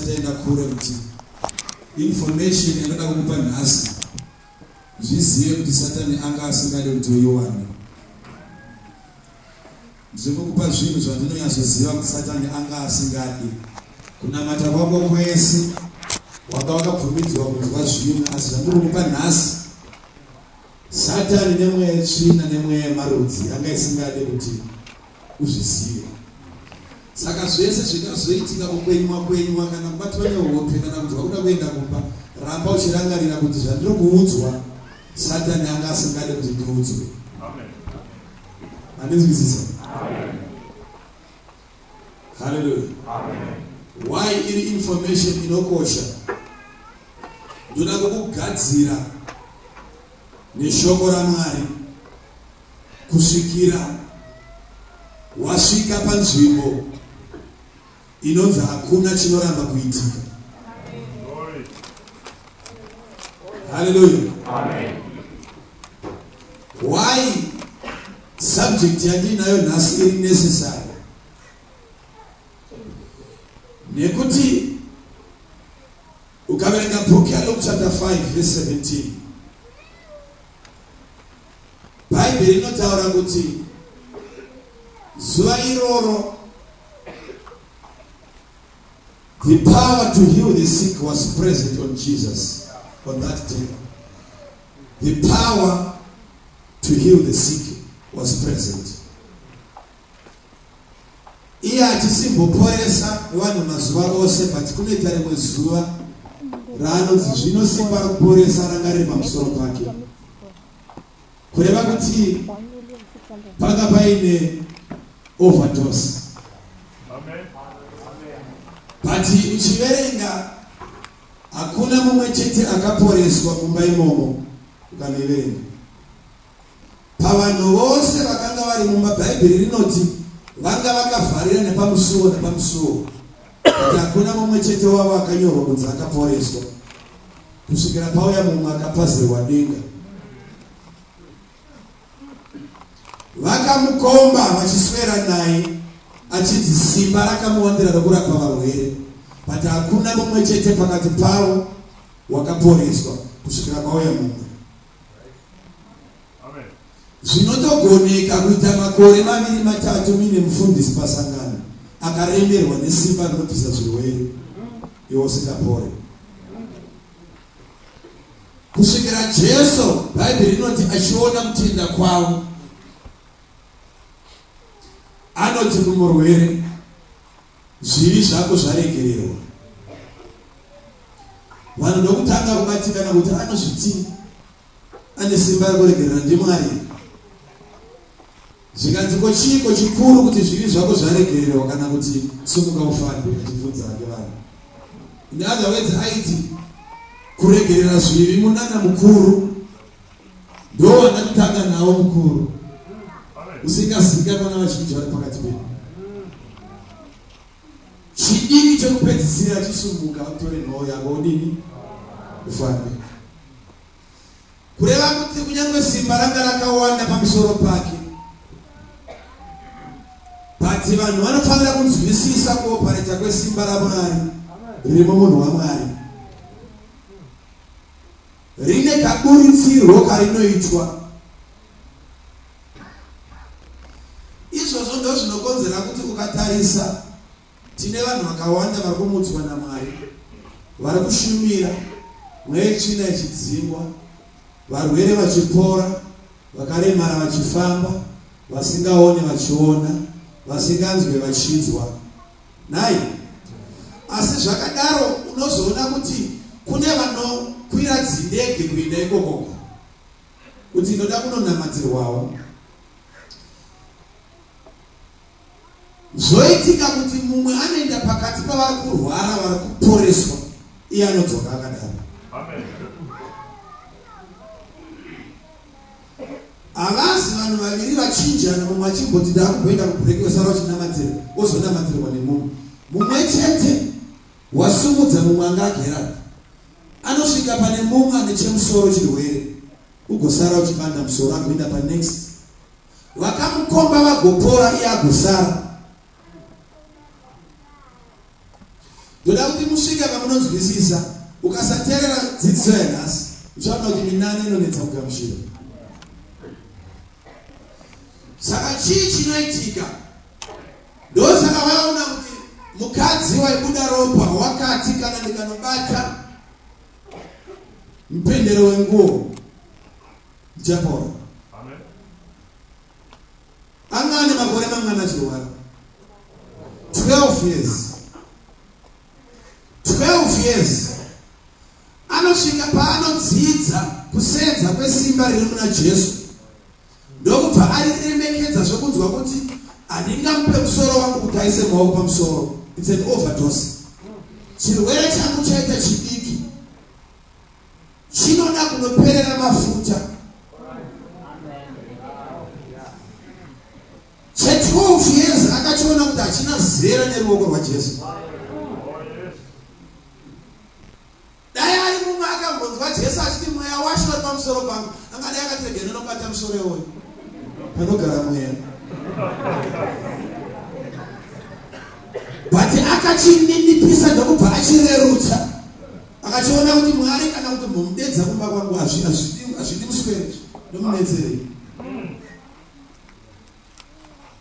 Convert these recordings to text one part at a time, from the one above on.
taenda kure kuti information yandoda kukupa nhasi zvizive kuti satani anga asingade kuti uiwane. Ndiri kukupa zvinhu zvandinonyatsoziva kuti satani anga asingadi. Kunamata kwako kwese wanga wakabvumidzwa kunzwa zvimwe asi zvandiri kukupa nhasi satani nemweya yetsvina nemweya yemarudzi yanga isingade kuti uzvizive. Saka zvese zvingazoitika kukwenywa kwenywa kana kubatwa nehope kana kunzwa kuda kuenda kumba, ramba uchirangarira kuti zvandiri kuudzwa Satani anga asingade kuti ndiudzwe. Mandinzwisisa? Hallelujah. Why iri information inokosha? Ndoda kukugadzira neshoko raMwari kusvikira wasvika panzvimbo inonzi hakuna chinoramba kuitika. Hallelujah. Why subject yandinayo nhasi iri necessary? Nekuti ukaverenga book yaLuke chapter 5 verse 17 Bhaibheri rinotaura kuti zuva iroro the power to heal the sick was present on Jesus on that day. The power to heal the sick was present. Iye achisimboporesa vanhu mazuva ose but kunoita rimwe zuva raanonzi zvino simba rokuporesa ranga riri pamusoro pake. Kureva kuti panga paine overdose. But uchiverenga hakuna mumwe chete akaporeswa mumba imomo ukanoiverenga. Pavanhu vose vakanga vari mumba, Bhaibheri rinoti vanga vakavharira nepamusuo nepamusuo, but hakuna mumwe chete wavo akanyorwa kunzi akaporeswa kusvikira pauya mumwe akapazirwa denga. Vakamukomba vachiswera naye achinzi simba rakamuwandira rokurapa varwere, but hakuna mumwe chete pakati pavo wakaporeswa kusvikira kwauya mumwe. Zvinotogoneka kuita makore maviri matatu muine mufundisi pasangano akaremerwa nesimba rinobvisa zvirwere iwe usingapore. Kusvikira Jesu, Bhaibheri rinoti achiona kutenda kwavo, anoti kumurwere, Zvivi zvako zvaregererwa. Vanhu ndokutanga kubatikana kuti anozvitii ane simba rekuregerera ndiMwari. Zvikanzi ko chiiko chikuru kuti zvivi zvako zvaregererwa kana kuti sumuka ufambe achibvunza hake vanhu. In other words aiti kuregerera zvivi munana mukuru ndowandakutanga nawo mukuru usingazivikanwa navazhinji vari pakati pedu. Chidiki chekupedzisira chisumuka utore nhoo yako udini ufambe. Kureva kuti kunyange simba ranga rakawanda pamusoro pake but vanhu vanofanira kunzwisisa kuopareta kwesimba raMwari riri mumunhu waMwari. Rine kaburitsirwo karinoitwa. Izvozvo ndozvinokonzera kuti ukatarisa tine vanhu vakawanda vari kumutswa naMwari, vari kushumira, mweya yetsvina ichidzingwa, varwere vachipora, vakaremara vachifamba, vasingaone vachiona, vasinganzwe vachinzwa. Nhai? Asi zvakadaro unozoona kuti kune vanokwira dzindege kuenda ikokoko kuti ndoda kunonamatirwawo. Zvoitika kuti mumwe anoenda pakati pavari kurwara vari kuporeswa iye anodzoka akadaro. Havazi vanhu vaviri vachinjana mumwe achimboti ndakumboenda kubreak wosara uchinamatira wozonamatirwa nemumwe. Mumwe chete wasumudza mumwe anga agere apa. Anosvika pane mumwe ane chemusoro chirwere ugosara uchibanda musoro agoenda panext. Vakamukomba vagopora iye agosara. Ndoda kuti musvike pamunonzwisisa. Ukasateerera dzidziso yanhasi, uchaona kuti minana inonetsa kugamuchira. Saka chii chinoitika? Ndosaka vaona kuti mukadzi waibuda ropa wakati kana ndikanobata mupendero wenguo ndichapora. Anga ane makore mangani achirwara? 12 years. 12 years. Anosvika paanodzidza kusenza kwesimba riri muna Jesu. Ndokubva ariremekedza zvekunzwa kuti handingamupe musoro wangu kuti aise maoko pamusoro. It's an overdose. Chirwere changu chaita chidiki. Chinoda kunoperera mafuta. Che 12 years akachiona kuti hachina zera neruoko rwaJesu. Dai ari mumwe akambonzwa Jesu achiti mweya waShe uri pamusoro pangu, angadai akati regai ndinobata musoro iwoyo panogara mweya. But akachininipisa ndokubva achirerutsa. Akachiona kuti Mwari kana kuti mbomudedza kumba kwangu hazvidi muswere izvi, ndomunetserei.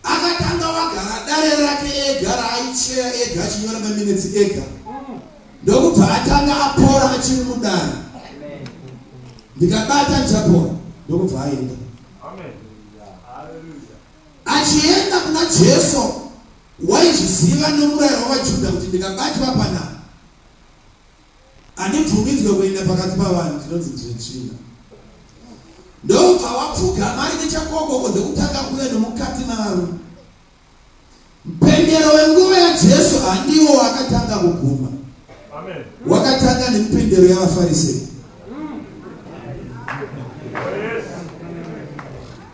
Akatanga wagara dare rake ega raaicheya ega achinyora maminetsi ega ndokubva atanga apora achiri mudare. Ndikabata ndichapora ndokubva aenda. Achienda kuna Jesu waizviziva nomurayiro wavaJudha kuti ndikabatwa panapa Handibvumidzwe kuenda pakati pavanhu ndinonzi ndine tsvina. Ndokubva wapfugama ari nechekokoko ndokutanga kuuya nomukati mavarume. Mupendero wenguva yaJesu handiwo wakatanga kuguma. Wakatanga nemipendero yavaFarisei.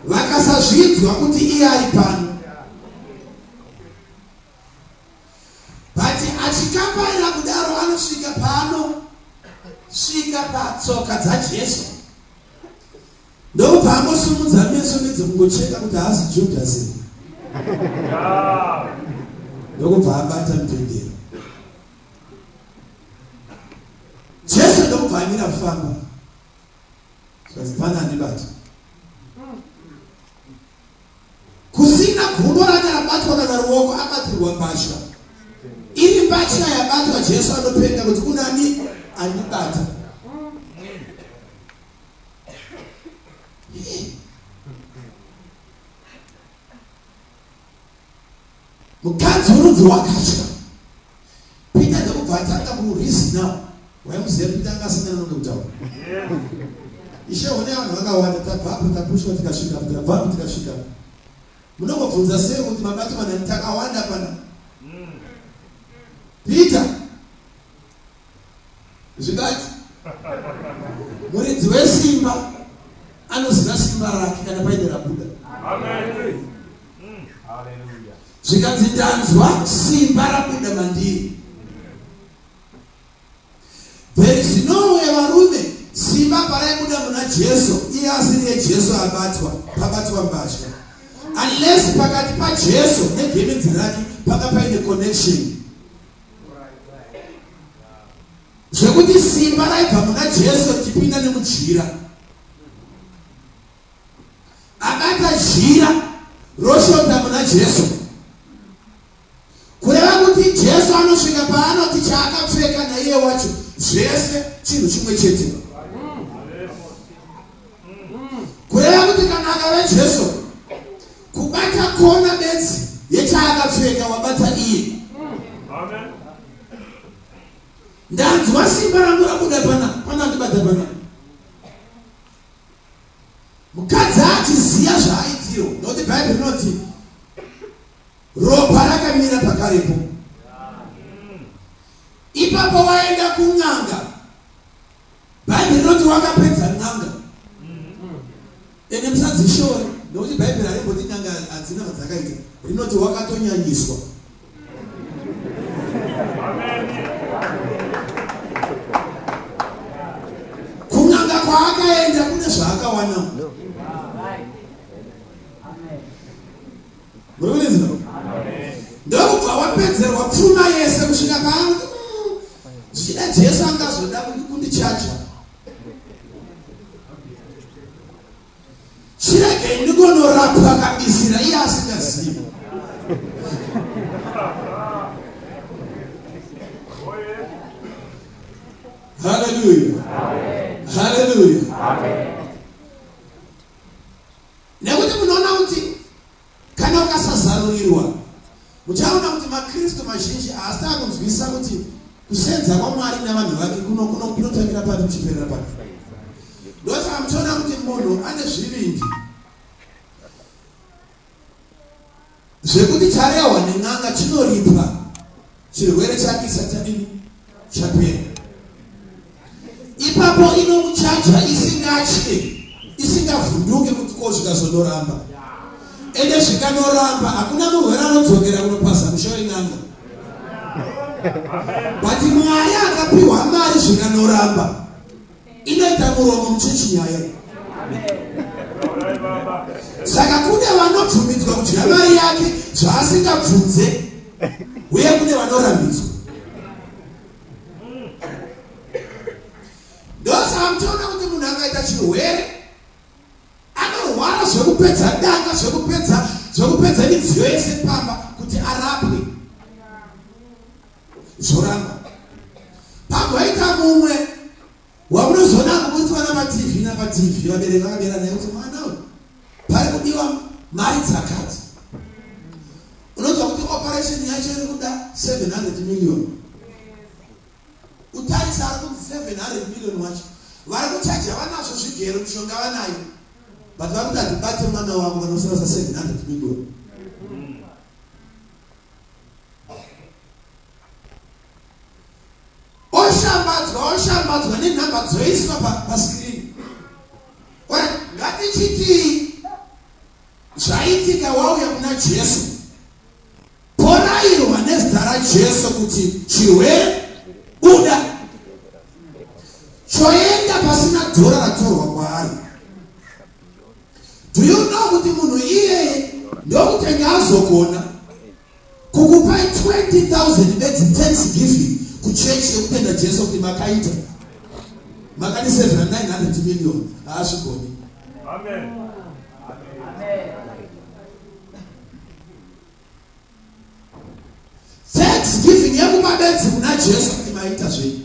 Vakasazvidzwa kuti iye ari pano. But achikambaira kudaro anosvika paano svika patsoka dzaJesu ndokubva angosumudza meso bedzi kungocheka kuti haasi Judhasi ndokubva abata mupendero. Jesu ndokubva amira kufamba zvikanzi pana andibata. Kusina gumbo rake rabatwa kana ruoko abatirwa mbatya. Iri mbatya yabatwa Jesu anopenga kuti kunani andibata. Mukadzi worudzi wakatya. Peter ndokubva atanga kureasoner. Waimuziva Peter anga asina nonge kutaura. Ishe honai vanhu vakawanda tabvapo tapushwa tikasvika apo tabvapo tikasvika apo. Munongobvunza sei kuti mabatwa nani takawanda pana. Peter Zvikati muridzi wesimba anoziva simba rake kana paine rabuda. Zvikanzi ndanzwa simba rabuda mandiri. There is no way varume simba paraibuda muna Jesu iye asiriye Jesu abatwa pabatwa mbatya unless pakati paJesu negemenzi rake panga paine connection. Zvekuti simba raibva muna Jesu richipinda nemujira. Abata jira roshota muna Jesu. Kureva kuti Jesu anosvika paanoti chaakapfeka naiye wacho zvese chinhu chimwe chete. Kureva kuti kana akave Jesu, kubata kona bedzi yechaakapfeka wabata iye. Ndanzwa simba rangu rabuda pana pana ndibata pana. Mukadzi achiziya zvaaitirwa nokuti Bhaibheri rinoti ropa rakamira pakarepo. Ipapo waenda kun'anga Bhaibheri rinoti wakapedza n'anga. Ende musadzishore nokuti Bhaibheri harimboti n'anga hadzina zvadzakaita. Rinoti wakatonyanyiswa. Kun'anga kwaakaenda kune zvaakawana. Muri kunzwa? Ndokubva wapedzerwa pfuma yese kusvika paanoti mm. Zvichida Jesu angazoda kundichaja. Chiregei ndingonorapwa kabisira iye asingazivi. Hallelujah. Hallelujah. Nekuti munoona kuti kana ukasazarurirwa, muchaona kuti maKristu mazhinji haasi akunzwisisa kuti kusenza kwaMwari navanhu vake kunotangira papi kuchiperera papi. Ndosaka muchiona kuti munhu ane zvivindi zvekuti charehwa nen'anga chinoripwa chirwere chake isati chadini chapera. Ipapo inomuchaja isingatye, isingavhunduke kuti ko zvikazondoramba. Ende zvikanoramba hakuna murwere anodzokera kunopaza musha wen'anga. But Mwari akapiwa mari zvikanoramba inoita muromo muchechi nyaya. Saka kune vanobvumidzwa kudya mari yake zvaasingabvunze uye kune vanorambidzwa. Ndosaka muchiona kuti munhu akaita chirwere anorwara zvekupedza danga zvekupedza zvekupedza midziyo yese pamba kuti arapwe zvoramba. Pagoita mumwe wamunozoona akuburitswa napaTV napaTV vabereki vakamira naye kuti mwana uyu pari kudiwa mari dzakati. Unonzwa kuti operation yacho iri kuda 700 million. Utarise ari kunzi 700 million wacho vari kuchaja vanazvo zvigero mishonga vanayo but vari kuti hatibate mwana wavo kana usina sa 700 million. Oshambadzwa oshambadzwa nenhamba dzoiswa pasikirini. Alright, ngatichitii zvaitika wauya kuna Jesu. Porairwa nezita raJesu kuti chirwere buda. Choenda pasina dhora ratorwa kwaari. Do you know kuti munhu iyeye ndokutenge azogona kukupai 20,000 bedzi thanksgiving kuchechi yekutenda Jesu kuti makaita makandisevhera 900 million haazvigoni. Amen. Thanksgiving yekupa bedzi kuna Jesu kuti maita zvenyu.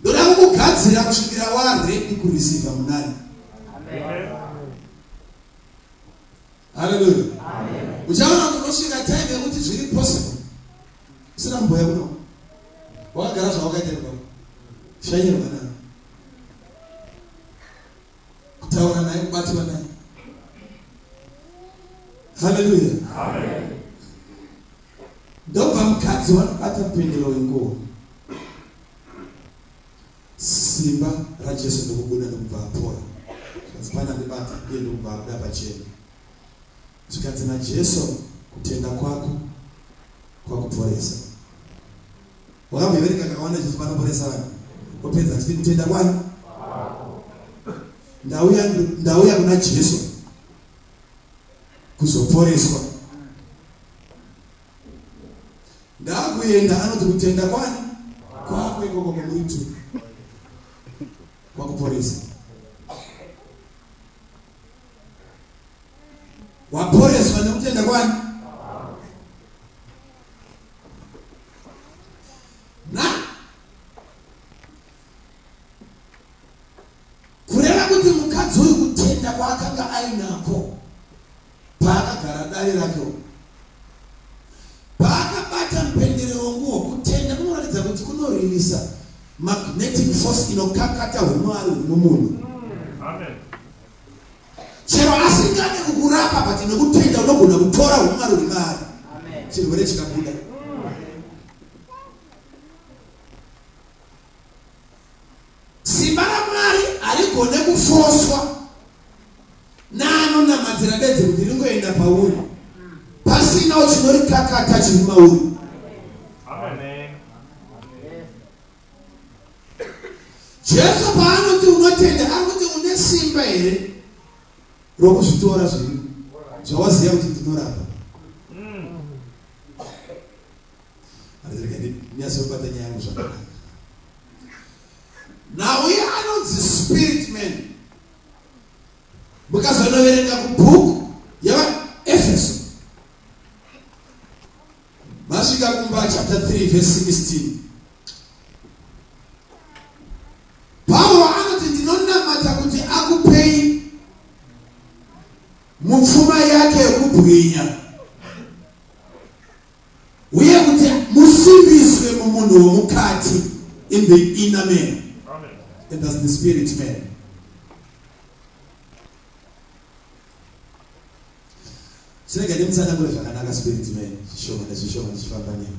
Ndoda kukugadzira kusvikira wa ready kureceiver munani. Hallelujah. Uchaona kuti unosvika time yekuti zviri possible. Usina kumboya kuno. Wakagara zvawakaita ipapo. Shanyirwa nani. Kutaura naye kubatiwa naye. Hallelujah. Amen. Ndobva mukadzi wanobata mupendero wenguo. Simba raJesu ndokubuda ndokubva apora. Zvikanzi pane andibata uye ndokubva abuda pachena. Zvikanzi naJesu kutenda kwako kwakuporesa. Wakamboiverenga kakawanda Jesu paanoporesa vanhu opedza achiti kutenda kwani? Ndauya ndauya kuna Jesu kuzoporeswa. Ndakuenda anoti kutenda kwani? Kwako ikoko kwamuri tu. Kwakuporesa. Waporeswa nekutenda kwani? Na kureva kuti mukadzi uyu kutenda kwaakanga ainako paakagara dare rake uku paakabata mupendero wenguo kutenda kunoratidza kuti kunoririsa magnetic force inokakata humwari huri mumunhu. Amen. Chero asingade kukurapa but nekutenda unogona kutora humwari huri maari. Chirwere chikabuda. Simba raMwari harigone kufoswa naanonamatira bedzi kuti ringoenda pauri pasinawo chinorikakata chiri mauri. Amen. Jesu paanoti unotenda ari kuti une simba here rokuzvitora zviri zvawaziva kuti ndinorapa. Nyatsobata nyaya yangu zvakanaka. Nhau anonzi spirit man. Mukazonoverenga kubhuku yavaEfeso masvika kumba chapter 3 verse 16 Pauro anoti ndinonamata kuti akupei mupfuma yake yokubwinya uye kuti musimbiswe mumunhu womukati in the inner man. Amen. And that's the spirit man. Chirega ndimutsanangure zvakanaka spirit man zvishoma nezvishoma ndichifamba nemi.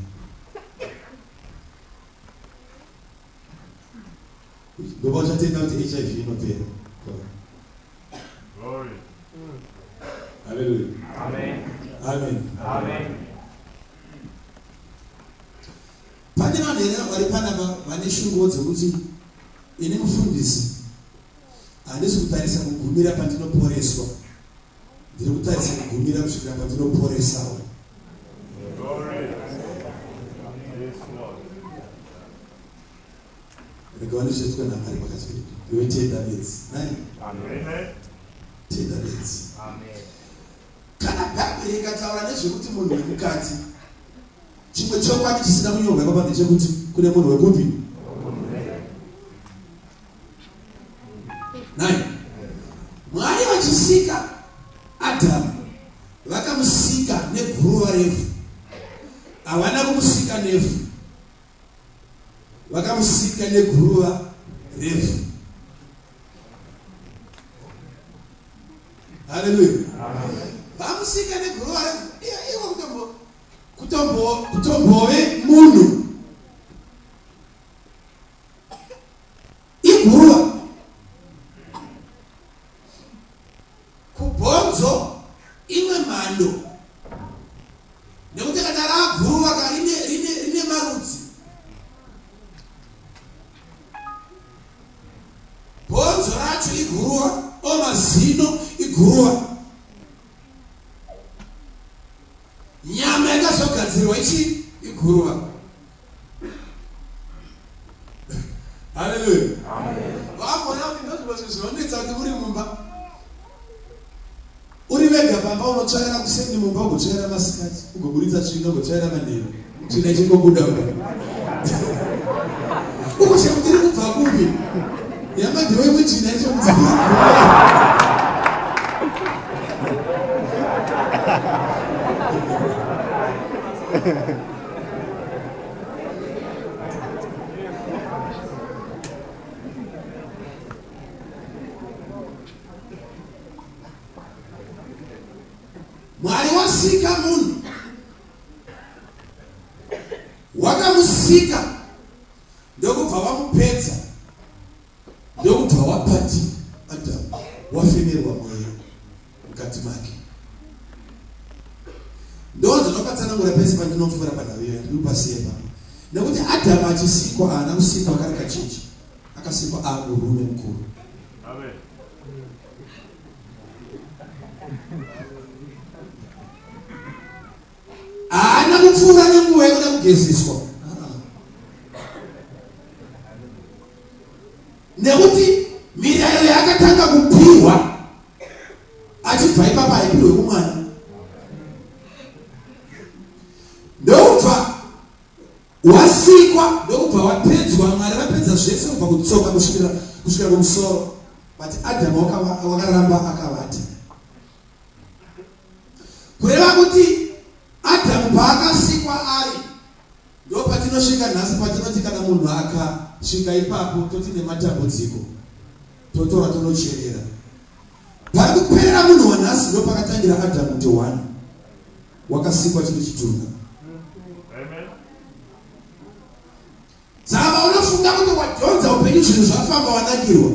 Ndopa uchatenda kuti HIV inopera. Glory. Hallelujah. Amen. Amen. Amen. Pane vanhu here vari panapa vane shunguwo dzekuti ini mufundisi handisi kutarisa kugumira pandinoporeswa ndiri kutarisa kugumira kusvikira pandinoporesawo. Glory. Yes, Lord. Rega one zvichaitwa naMwari pakati pedu. Iwe tenda bedzi. Nai? Amen. Tenda bedzi. Amen. Kana Bhaibheri rikataura nezvekuti munhu wemukati, chimwe chokwadi chisina kunyorwa ipapa ndechekuti kune munhu wekupi? Nai? Mwari vachisika Adhamu vakamusika neguruva revhu. Havana kumusika nevhu. Vakamusika neguruva revhu. Haleluya. Vamusika neguruva revhu. Ivo kutombo kutombo kutombove munhu. Iguruva. Kubhonzo imwe mhando nekuti kana raguruva ka rine, rine, rine marudzi. Bhonzo racho iguruva o mazino iguruva. Nyama yakazogadzirwa ichi iguruva. Haleluya. Vaambona kuti ndozvimwe zvinhu zvinonetsa kuti uri mumba uri vega pamba unotsvaira kuseni mumba ugotsvaira masikati ugoburitsa tsvina ugotsvaira manheru tsvina ichingobuda mumba ukushe kuti iri kubva kupi yamadhiwe kutsvina icho kuti Mwari wasika munhu, wakamusika ndokubva wamupedza ndokubva wapati Adamu wafemerwa mweya mukati make. Ndozvinopatsanangura pese pandinopfuura panhau iyoyo ndiri kupasiya ipapo. Nekuti Adhamu achisikwa haana kusikwa kari kacheche, akasikwa aamurume mukuru. Amen. Haana kupfuura nenguva yekuda kugezeswa. Ah. Nekuti mirayiro yaakatanga kupihwa achibva ipapa haipihwe kumwana ndokubva wasikwa ndokubva wapedzwa mwari vapedza zvese kubva kutsoka kusvikira kusvikira kumusoro but adhamu wakaramba akavata kureva kuti adhamu paakasikwa ari Ndopatinosvika nhasi patinoti kana munhu akasvika ipapo toti nematambudziko totora tonocherera. Pari kuperera munhu wanhasi ndopakatangira Adamu kuti one wakasikwa chiri chitunha. Saka unofunga kuti wadhonza upenyu zvinhu zvafamba wanakirwa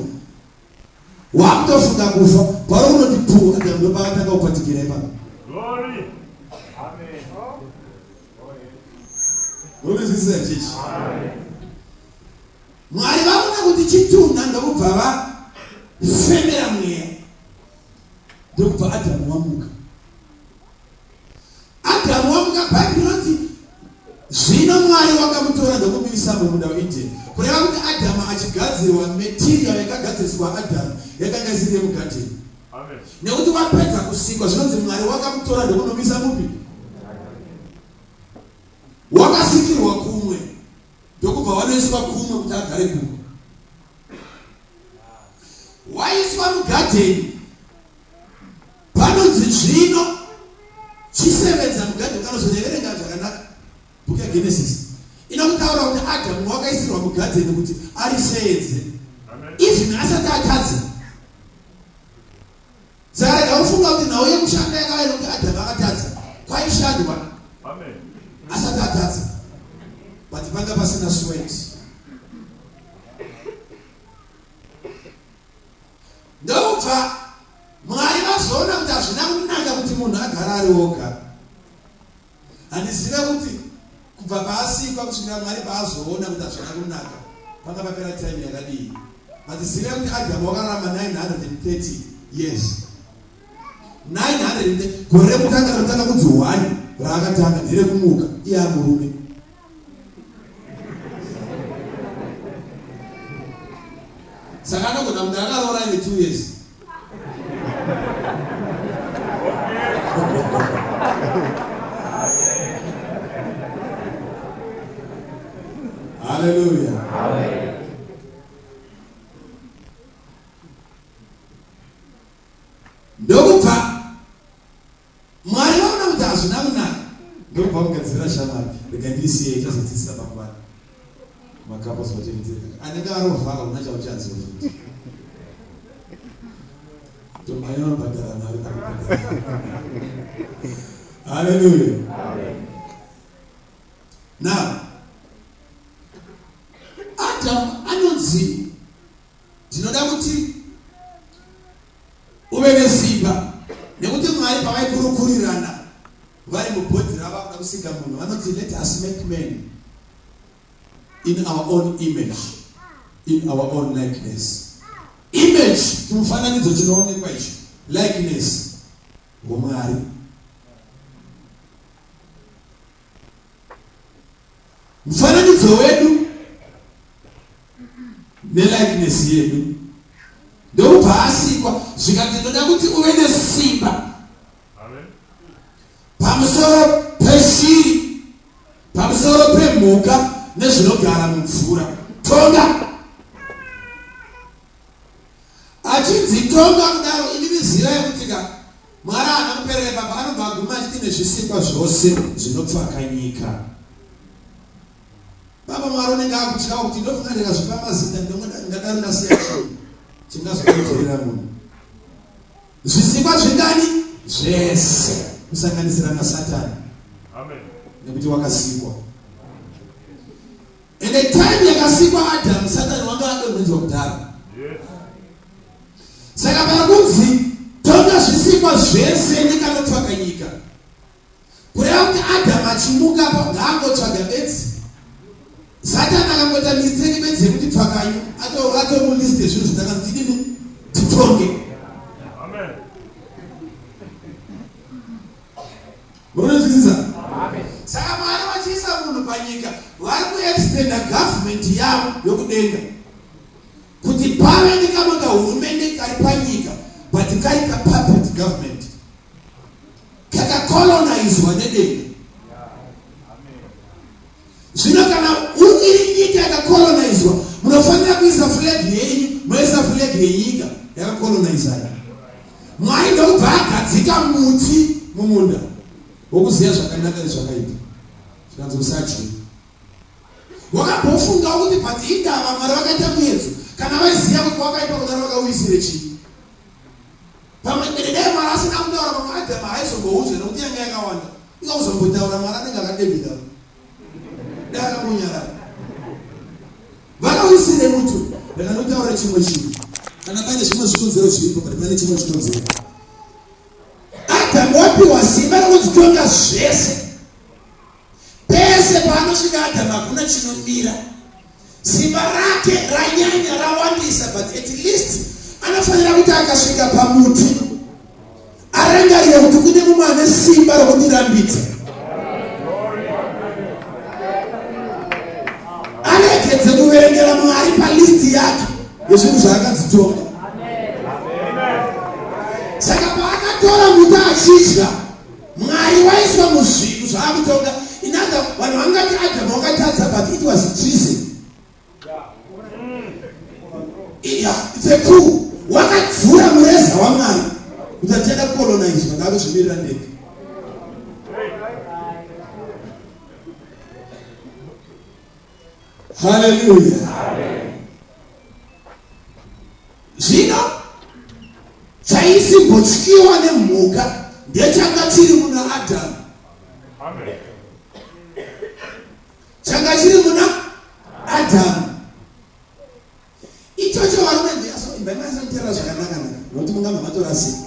wakutofunga kufa pari unoti pu Adamu ndopakatanga kupatikira ipapo. Glory. Amen. Munozwisisa chechi? Mwari vaona kuti chitunha ndokubva vafemera mweya ndokubva Adhamu wamuka. Adhamu wamuka, Bhaibheri rinoti zvino Mwari wakamutora ndoku mumunda weEdeni. Kureva kuti Adhamu achigadzirwa, material yakagadziriswa Adhamu yakanga isiri yemugadheni. Nekuti wapedza kusikwa, zvinonzi Mwari wakamutora ndokunomisa mupi? Wakasikirwa kumwe ndokubva wanoiswa kumwe kuti agare kumwe. Waiswa mugadheni panonzi zvino chisevenza mugadheni ukanozoreverenga zvakanaka bhuku yaGenesis inokutaura kuti Adhamu wakaisirwa mugadheni kuti ariseenze even asati atadza. Saka rega ufunga kuti nhau yekushanda yakava yekuti Adhamu akatadza. Kwaishandwa asati atadza. But panga pasina sweat. Ndokubva Mwari vazoona kuti hazvina kunaka kuti munhu agara ari oga. Handizive kuti kubva paasikwa kusvikira Mwari paazoona kuti hazvina kunaka panga papera time yakadii. But zivai kuti Adamu wakararama 930 years. 900 gore rekutanga rinotanga kunzi one raakatanga nderekumuka iye amurume. Saka anogona kunge akaroora ine 2 years. Hallelujah. Amen. Ndokubva Mwari vaona kuti hazvina kunaka ndokubva vamugadzirira shamwari. Rega ndiisiye ichazodzidzisa mangwana. Macouples vatevedzere. Anenge arovha hauna chauchanzwa futi. Tomhanya vanobhadhara mari pakubhadhara. Hallelujah. Amen. Now, Adam anonzi ndinoda kuti uve nesimba nekuti Mwari pavaikurukurirana vari mubhodhi ravo vakuda kusika munhu vanoti let us make man in our own image in our own likeness. Image chimufananidzo chinoonekwa ichi, likeness hwomwari. Mufananidzo wedu nelikeness yedu ndokubva asikwa zvikanzi ndoda kuti uve nesimba pamusoro peshiri pamusoro pemhuka nezvinogara mumvura tonga achinzi tonga kudaro imimi zivai kuti ka Mwari haana kuperera ipapa anobva aguma achiti nezvisikwa zvose zvinotsvaka nyika Baba Mwari unenge akutyawo kuti ndofunga ndikazvipa mazita ndingadaro ndasiya chinhu chingazokudzorera munhu. Zvisikwa zvingani? Zvese kusanganisira naSatani. Amen. Nekuti wakasikwa. Ende time yakasikwa Adam, Satani wanga adonhedzwa kudhara. Yes. Saka pari kunzi tonga zvisikwa zvese nekanotsvaka nyika. Kureva kuti Adamu achimuka apo ngaangotsvaga bedzi. Satani akangoita mistake bedzi yekuti pfakanyu atomulist yezvinhu zvatakanzi tidini titonge. Amen. Munonzwisisa? Saka Mwari vachiisa munhu panyika vari kuextenda government yavo yokudenga kuti pave nekamwe kahurumende kari panyika but kari kapuppet government. Kakacolonizwa nedenga. Zvino kana iri nyika yakacolonizwa, munofanira kuisa flag yenyu, moisa flag yenyika yakacolonizai. Mwari ndokubva agadzika muti mumunda wokuziva zvakanaka nezvakaipa. Zvikanzi usadye. Wakambofungawo kuti but indava Mwari vakaita muedzo kana vaiziva kuti wakaipa kudaro vakauisire chii? Pamwe ende dai Mwari asina kutaura pamwe Adhamu haaizomboudzwa nekuti yanga yakawanda. Iko kuzombotaura Mwari anenge akadebhera. Dai akambonyarara. Vakawisire mutu. Rega ndotaura chimwe chinhu. Kana paine zvimwe zvikonzero zviripo but pane chimwe chikonzero. Adhamu wapiwa simba rokunzi tonga zvese. Pese paanosvika Adhamu hakuna chinomira. Simba rake ranyanya rawandisa but at least anofanira kuti akasvika pamuti arangarire kuti kune mumwe ane simba rokundirambidza. Arege Ngaregedze kuverengera Mwari palist yake yezvinhu zvaakanzitonga. Saka paakatora muti achidya, Mwari waiswa muzvinhu zvaakutonga. In other, vanhu vangati Adamu wakatadza but it was treason. Yeah, it's a coup. Wakadzura mureza waMwari kuti atichada kucolonizwa ndakuzvimirira ndega. Haleluya. Zvino chaisimbotyiwa nemhuka ndechanga chiri muna Adhamu. Changa chiri muna Adhamu. Ichocho varume ndiyaso imba imanyatsotera zvakanaka naka nokuti mungabva matorasika.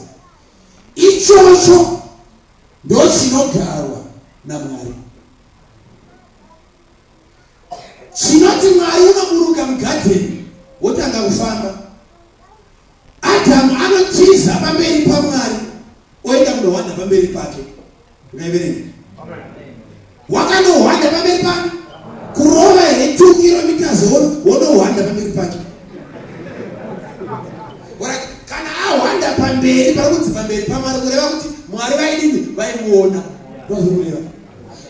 Ichocho ndochinogarwa naMwari. Chinoti Mwari unoburuka mugadheni wotanga kufamba. Adhamu anotiza pamberi paMwari oenda kunohwanda pamberi pake. Unaiverenga? Wakanohwanda pamberi pake? Kurova here 2 kilometers wonohwanda pamberi pake? Kana ahwanda pamberi pari kunzi pamberi paMwari kureva kuti Mwari vaidini? Vaimuona. Ndozvikureva.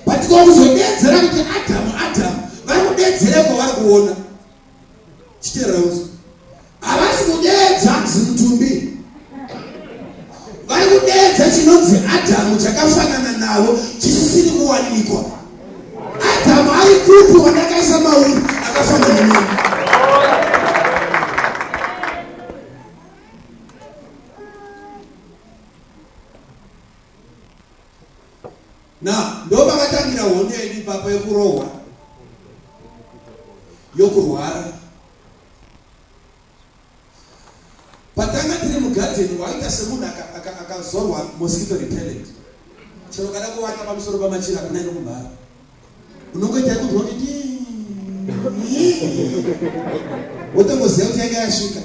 But ko kuzodedzera kuti Adamu Adamu vari kudedzera kwavari kuona. Chiteerera uzi. Havasi kudeedza zimutumbi. Vari kudeedza chinonzi Adamu chakafanana navo chisisiri kuwanikwa. Adamu ari kupi wandakaisa mauri akafanana neni? Na ndopakatangira hondo yedu ipapo yekurohwa, yokurwara. Patanga tiri mugadheni waita semunhu akazorwa aka, aka mosquito repellent. Chero kada kuvata pamusoro pamachira hakuna inokumhara. Unongoita yekunzwa kuti wotongoziva kuti yanga yasvika.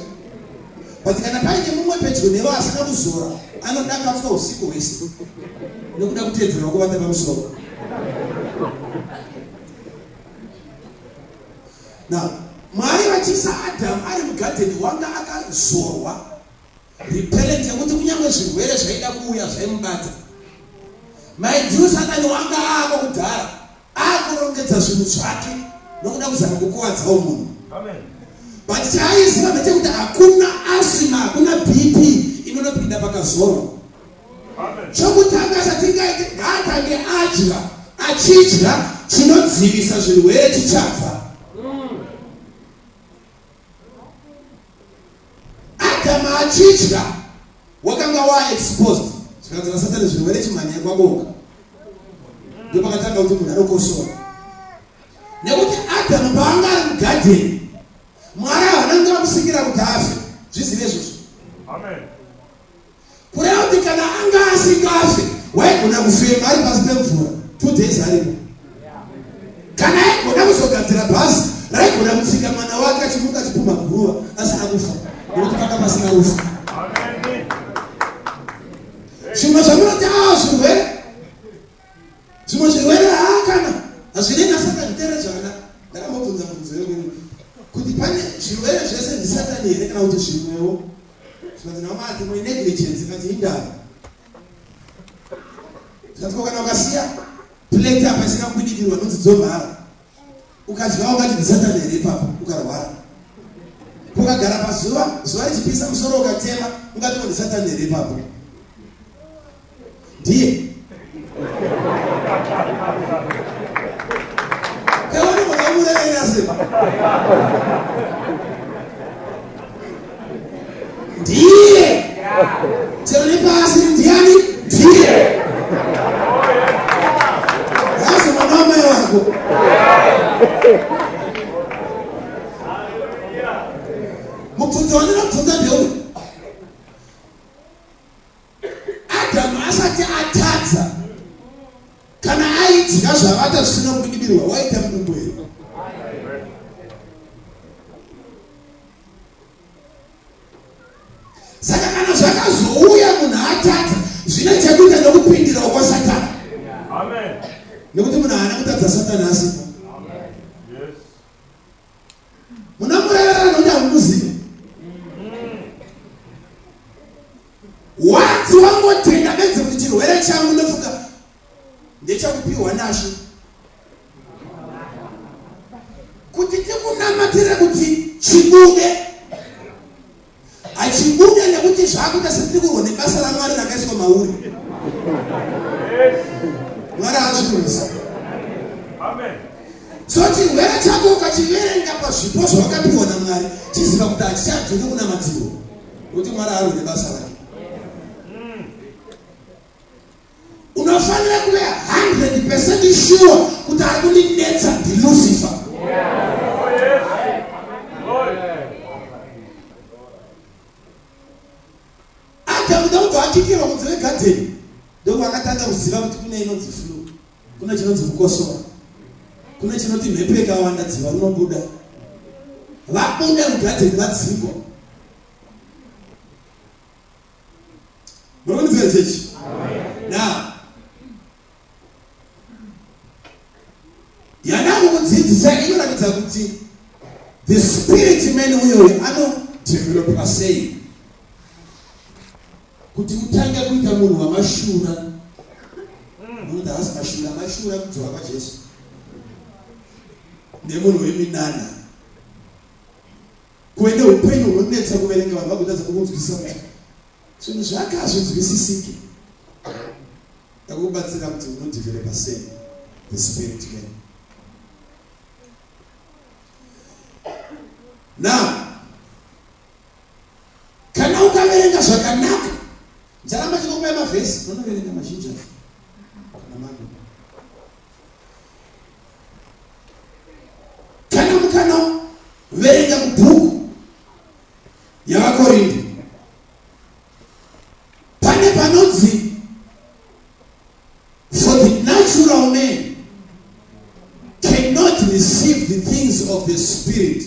But kana paine mumwe pedyo newe asina kuzora anodakatswa usiku hwese nekuda kuteedzerwa kuvata pamusoro. Now, Mwari vachiisa Adamu ari mugadheni wanga akazorwa repellent yekuti kunyange zvirwere zvaida kuuya zvaimubata. Mind you, Satani wanga aako kudhara akurongedza zvinhu zvake nokuda kuzama kukuvadzawo munhu. But chaaiziva ndechekuti hakuna asthma, hakuna BP inonopinda pakazorwa. Chokutanga chatingaite ngaatange adya, achidya chinodzivisa zvirwere chichabva. Adhamu achidya wakanga wa exposed zvikanzi naSatani zvirwere chimhanyai kwaboka. Ndopakatanga kuti munhu anokosora. Nekuti Adhamu paanga ari mugadheni Mwari havana kunge vamusikira kuti afe. Zvizive izvozvo. Amen. Kureva kuti kana anga asingafe waigona kufema ari pasi pemvura 2 days aripo. Kana aigona kuzogadzira bhazi raigona kutsika mwana wake achimuka achipumha guruva asina kufa nekuti panga pasina rufu. Zvimwe zvamunoti aa zvirwere Zvimwe zvirwere haa kana hazvinei nasatani teerera zvakanaka. Ndakambobvunza mubvunzo iyoyo kuti pane zvirwere zvese ndisatani here kana kuti zvimwewo. Zvikanzi naMati imwe negligence ikati indava. Zvikanzi ko kana ukasiya plate apa isina kubidikirwa nhunzi dzomhara ukadya ungati ndisatani here ipapo ukarwara. Ukagara pazuva zuva richipisa musoro ukatema ungati ndisatani here ipapo. Ndiye. Kaone makamureverera sei? Ndiye. Chero nepasi ndiani? Ndiye. Hazi mwana wamai wako. Mubvunzo wandinobvunza ndeuyu. Adhamu asati atadza, kana aidya zvavata zvisina kubudibirwa, waita mudumbu here? Saka kana zvakazouya munhu atadza, zvine chekuita nokupindirawo kwaSatani. Amen. Nekuti munhu haana kutadza Satani asipo. Yes. Wanzi wangotenda bedzi kuti chirwere changu ndofunga ndechekupiwa nashe kuti tikunamatire kuti chibude hachibude nekuti zvakuita setiri kurwa nebasa ramwari rakaiswa mauri mwari haazvirwisa so chirwere chako ukachiverenga pazvipo zvawakapiwa namwari chiziva kuti hachichadzoke kunamatirwa Kuti Mwari arwe nebasa rake. Unofanira kuve 100% sure kuti ari kundinetsa ndiLucifer. Adamu ndokubva akikirwa kunze kwegadheni ndokubva akatanga kuziva kuti kune inonzi flu, kune chinonzi kukosora, kune chinoti mhepo ikawanda dziva rinobuda. Vabuda mugadheni vadzingwa. Muri kundinzwa chechi? Now, yandakukudzidzisa inoratidza kuti the spirit man uyoyo anodevelopwa sei kuti utange kuita munhu wamashura. Munoti haasi mashura, mashura kudzoka kwaJesu nemunhu weminana. Kuve neupenyu hunonetsa kuverenga vanhu vagotadza kukunzwisisa kuti zvinhu zvake hazvinzwisisiki. Ndakukubatsira kuti unodevelopa sei the spirit man. Now, kana ukaverenga zvakanaka, ndicharamba chinokupai mavhesi, unoverenga mazhinji acho kana mano. Kana mukano verenga kubhuku yavaKorinde pane panonzi for the natural man cannot receive the things of the spirit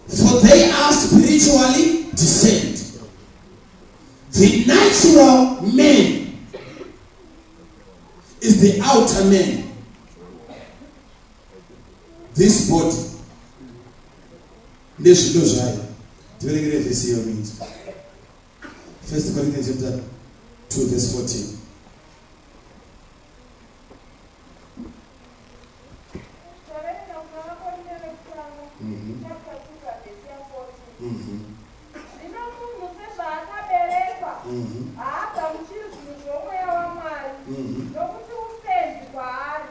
for they are spiritually discerned. The natural man is the outer man this body nezvido zvayo tiverengere vhesi iyo minzi First Corinthians chapter 2 verse 14 Chapter 2 pavhesi ya 14. Zvino munhu sezvaakaberekwa, haagamuchiri zvinhu zvoMweya waMwari, nokuti upenzi kwaari,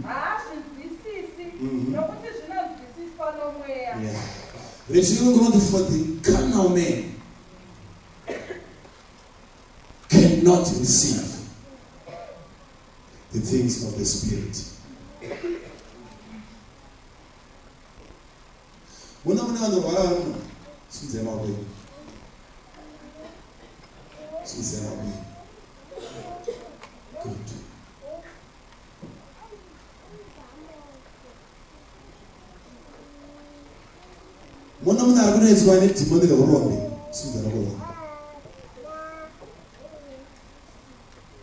haazvinzwisisi, nokuti zvinonzwisiswa noMweya. Yeah. Rechirungu rinoti for the carnal man cannot receive the things of the spirit. Muno mune vanorwara vari muno. Simudzai maoko enyu. Simudzai maoko enyu. Good. Muno mune ari kunetswa nedhimoni reurombe. Simudza maoko rako.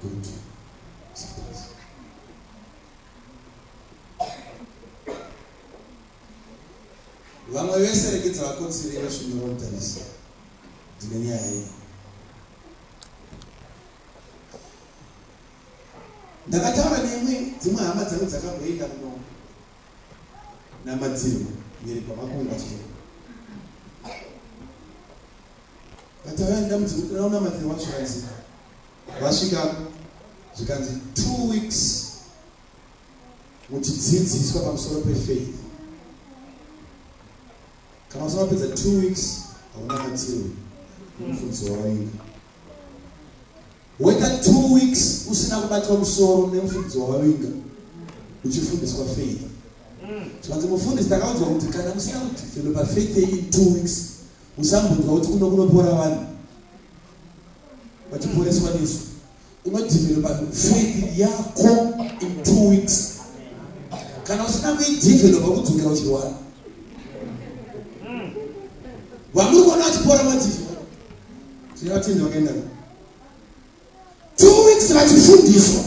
Good. Surprise. Vamwe vese regedza vakotsire vasvinura mutarisi. Ndine nyaya yenyu. Ndakataura neimwe dzimwe hama dzangu dzakamboenda kuno namatirwa mhiri kwamakungwa chaiko. Vatauya nedambudziko raunamatirwa zvikanzi vasvikako zvikanzi 2 weeks muchidzidziswa pamusoro pefaith. Kana usina kupedza 2 weeks haunamatirwi nemufundisi wawainga. Woita 2 weeks usina kubatwa musoro nemufundisi wawavinga uchifundiswa faith. Zvikanzi mufundisi takaudzwa kuti kana musina kudevelopa faith yenyu in 2 weeks musambonzwa kuti kuno kunopora vanhu vachiporeswa nesu. Unodevelopa faith yako in 2 weeks. Kana usina kuidevelopa kudzokera uchirwara. Vamuri kuona vachipora mativi. Tinovatendi vakaenda 2 weeks vachifundiswa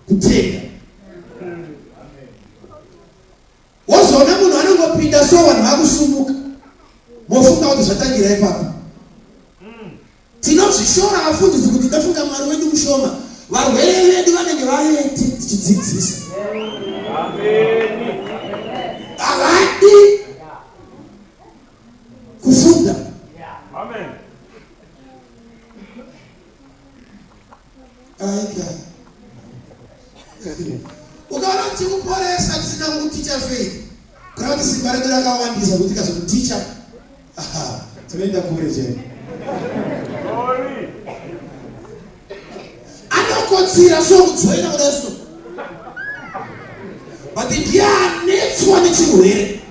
kutenda. Wozoona munhu anongopinda so vanhu vakusumuka. Mofunga kuti zvatangira ipapo. Tinozvishora vafundisi kuti ndofunga Mwari wedu mushoma. Varwere vedu vanenge vavete tichidzidzisa. Havadi kufunda. Amen. Aika. Ukaona kuti kuporesa tisina kukuticha faith, kureva kuti simba redu rakawandisa kuti tikazokuticha tinoenda kure chaiko. Glory. Anokotsira so kudzoina kudai so. But ndiye anetswa nechirwere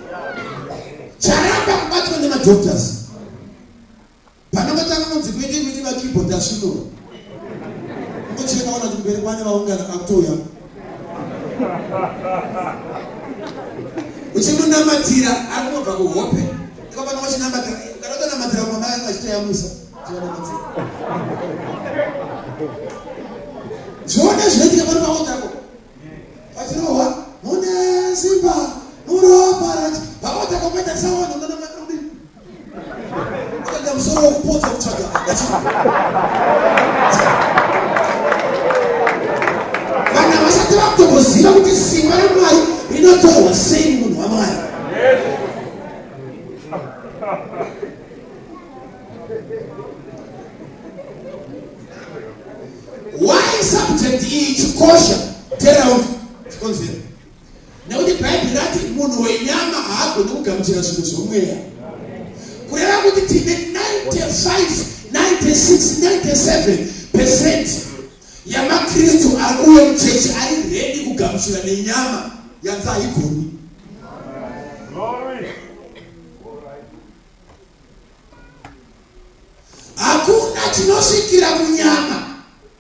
charamba kubatwa nemadoctors. Panongotanga kunzi kwete kwete makeyboard asvinura. Ungocheka ona kuti kumberi kwane vaungana akutouya. Uchimunamatira ari kunobva kuhope. Iko pano uchinamatira kana utonamatira mama yangu achitoyamwisa. Uchinamatira. Zvione zvinoitika pano paotako. Pachirohwa mune simba muropa racho. Paotako poita saona unonamatira kudini? Akaita musoro wekupotsa kutsvaga vanhu havasati vakutomboziva kuti simba raMwari rinotorwa sei mumunhu waMwari. Why subject iyi ichikosha? Teerera chikonzero. Nekuti Bhaibheri rati munhu wenyama haagoni kugamuchira zvinhu zvomweya. Kureva kuti tine 95, 96, 97 percent yamaKristu ari kuuya muchechi ari ready kugamuchira nenyama yanzi haigoni. Glory. Hakuna chinosvikira kunyama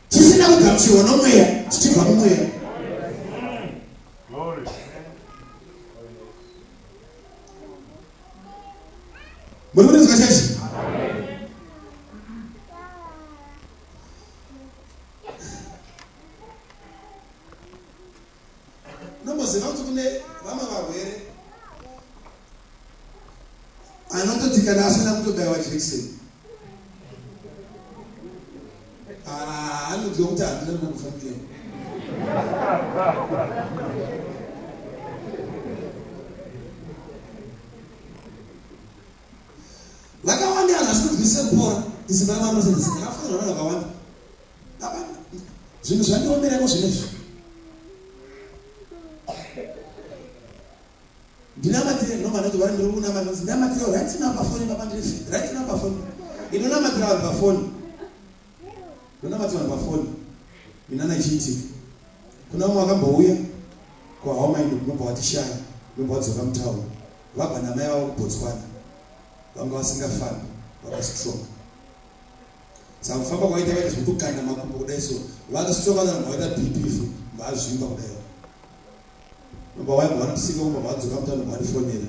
chisina kugamuchirwa nomweya chichibva mumweya. Glory. Muri kunzwa chechi? Unomboziva kuti kune vamwe varwere anototi kana asina kutobaiwa jekiseni ah, anonzwa kuti handina ndinokufambira. Vakawanda vanhu vasinonzwisise kupora isimba raMwari rinoseenzesa. Ndakafonerwa vanhu vakawanda. Baba, zvinhu zvandiomera iko zvinezvi. Ndinamatire ndinobva ndati vari ndiri kunamata ndinzi ndinamatire right now pafoni baba ndiri right now pafoni. Ndinonamatira vanhu pafoni. Ndinonamatira vanhu pafoni. Minana ichiitika. Kuna vamwe vakambouya kwaHaumind ndinobva watishaya ndinobva wadzoka mutauni vabva namai vavo kuBotswana vanga vasingafambi vakastroke. Saka kufamba kwaita vaita zvekutokanda makumbo kudai so vakastroka vanhu vaita BP futi vazvimba kudai. Baba waibva vanotisika kumba vadzoka mutauni vandifonera.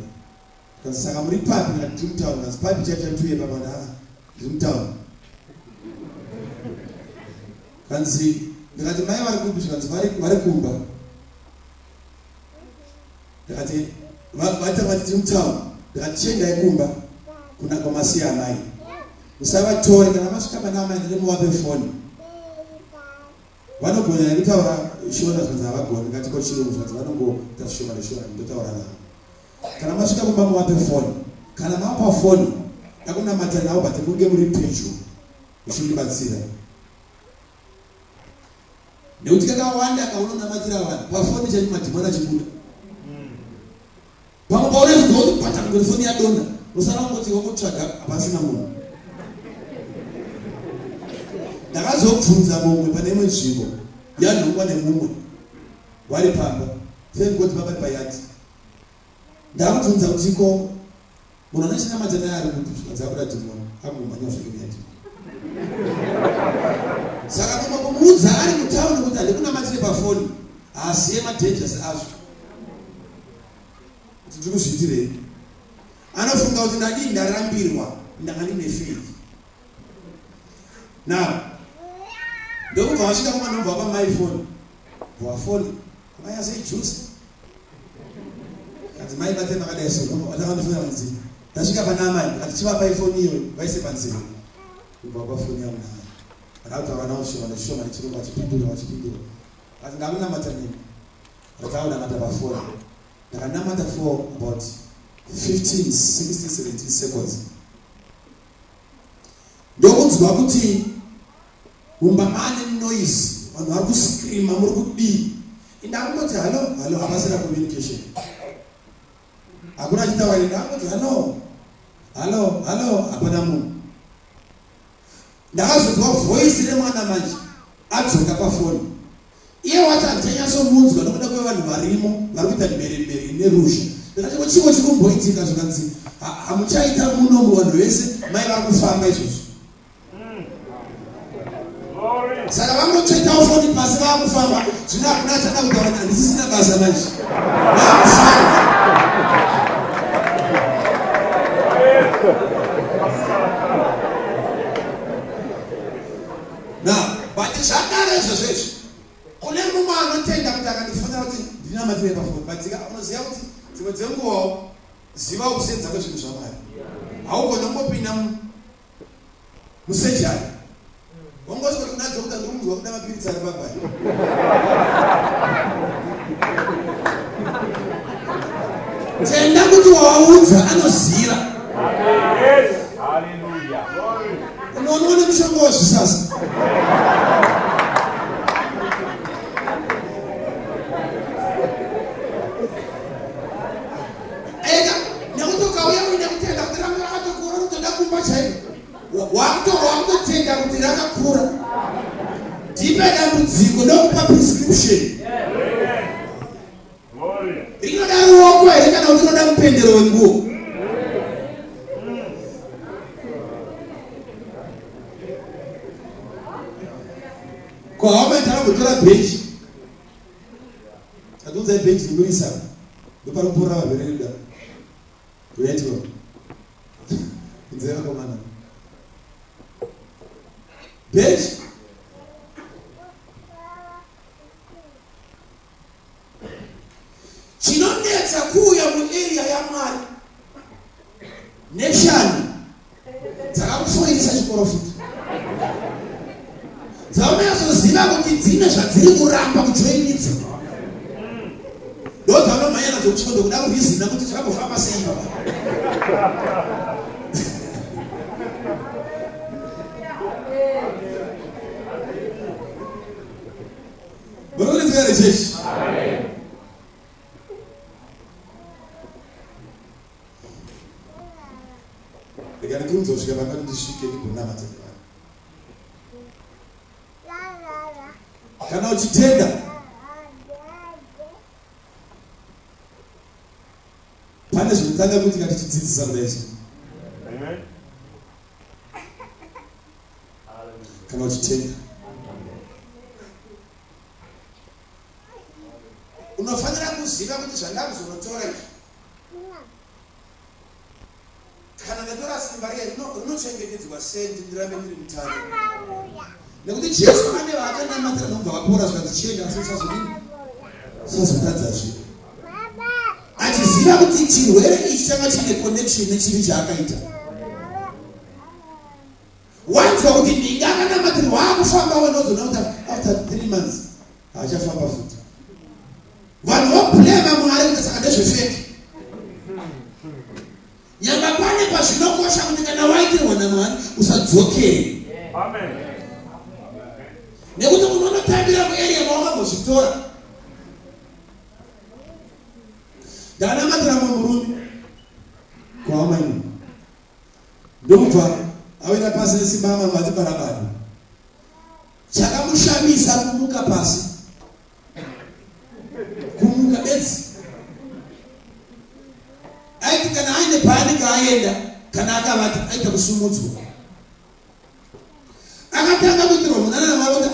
Kanzi saka muri papi ndikati ndiri mutauni kanzi papi chaipo chaipo tiuye papa ndaa ndiri mutauni. Kanzi ndikati mai vari kupi zvikanzi vari vari kumba. Ndikati vaita vati tiri mutauni ndikati chiendai kumba kuna kwamasiya amai. Musavatore kana masvika pana amai ndiri muvape foni. Vanogona here kutaura Shona zvikanzi havagoni ndikati ko chirungu zvikanzi vanongoita zvishoma neshona ndotaura navo. Kana masvika kumba muvape foni. Kana mavapa foni ndakunamata navo but munge muri pedyo muchindibatsira. Nekuti kakawanda kaunonamatira vanhu pafoni chaipo madhimoni achibuda. Pamwe paunofunga kuti bata kungoti foni yadonha usara ungoti wangotsvaga hapasina munhu. Ndakazobvunza mumwe pane imwe nzvimbo yanhongwa nemumwe vari pamba thank God papa payati ndakubvunza kuti ko munhu ane chinamata naye ari kupi zvikanzi abuda dhimoni akungomhanya zvake muyadhi saka mumwe kumuudza ari mutauni kuti handikunamatire pafoni haaziye madangers azvo kuti ndiri kuzviitirei anofunga kuti ndadii ndarambirwa ndanga ndine faith now ndokubva vasvika kumanobva vapa mai foni vafoni amai aseijusa kanzi mai bate makadai so vatanga ndifonera kunzi ndasvika pana amai ndikati chivapai foni iyoyo vaise panzeve. Kubva pafoni yangu nayo. Ndakataura navo shoma neshoma nechirungu vachipindura vachipindura. Asi ndakunamata nemi. Ndakaunamata pafoni. Ndakanamata for about 15, 16, 17 seconds. Ndokunzwa kuti mumba mane noise, vanhu vari kuscreama muri kudii. Ndakungoti hello, hello, hapasina communication. Hakuna achitaura ini ndakungoti hello, hello, hello, hapana munhu. Ndakazonzwa voice remwana manje adzoka pafoni. Iye wacho handichanyatsomunzwa nokuda kwevanhu varimo vari kuita mheremhere neruzha. Ndakati ko chiiko chiri kumboitika zvikanzi hamuchaita muno muvanhu vese mai vari kufamba izvozvo. Saka vangotsvetawo foni pasi vaakufamba zvino hakuna achada kutaura handisisina basa manje. Vaakufamba. Now, but zvadaro izvozvo izvi kune mumwe anotenda kuti akandifonera kuti ndinamatire pafoni but unoziva kuti dzimwe dzenguvawo ziva kusenza kwezvinhu zvaMwari. Haugone kungopinda musejari wongosvika kuna doctor ndiri kunzwa kuda mapiritsi ari papai. Tenda kuti wawaudza anoziva. Yes. Hallelujah. Unoonwa nemushonga wezvisasa. Ega nekuti ukauya uine kutenda kuti rangu rakatokura unotoda kumba chaiko. Wakutotenda kuti rakakura. Ndipe dambudziko ndokupa prescription. Rinoda ruoko here kana kuti rinoda mupendero wenguo? Ko hama takambotora bhenji. Tatiudzai bhenji rinoisa ndopari kupora varwere rida. Uyaitiwa. Kunzera komana. Bhenji. Chinonetsa kuuya muarea yaMwari neshanu dzakakufoirisa chiporofita dzaunonyatsoziva kuti dzine zvadziri kuramba kujoinidza ndodzaunomhanya nadzo kuchikondo kuda kurizina kuti zvakambofamba sei baba. Munokurudzira here chechi? Rega ndikurumidze kusvika pandati ndisvike ndigonamata nevanhu. Kana uchitenda pane zvinotanga kuitika tichidzidzisa kudai so. Amen. Kana uchitenda unofanira kuziva kuti zvandakuzonotora izvi kana ndatora simba riya rinochengetedzwa sei kuti ndirambe ndiri mutano nekuti Jesu ane vaakanamatira nokubva vapora zvikanzi chienda asi usazodini usazotadzazve achiziva kuti chirwere ichi changa chiine connection nechivi chaakaita. Wanzwa kuti ndinga akanamatirwa akufamba wenozoona kuti after 3 months haachafamba futi. Vanhu voblema Mwari kuti saka ndezvefeki. Nyamba pane pazvinokosha kuti kana waitirwa naMwari usadzokere. Amen. Nekuti unonotambira kuarea mawakambozvitora. Ndakanamatira mumwe murume kwaamaini. Ndokubva awira pasi nesimba amambo ati barabado. Chakamushamisa kumuka pasi. Kumuka bedzi. Aiti kana aine paanenge aenda kana akavata aita kusumudzwa. Akatanga kuitirwa munana naMwari kuti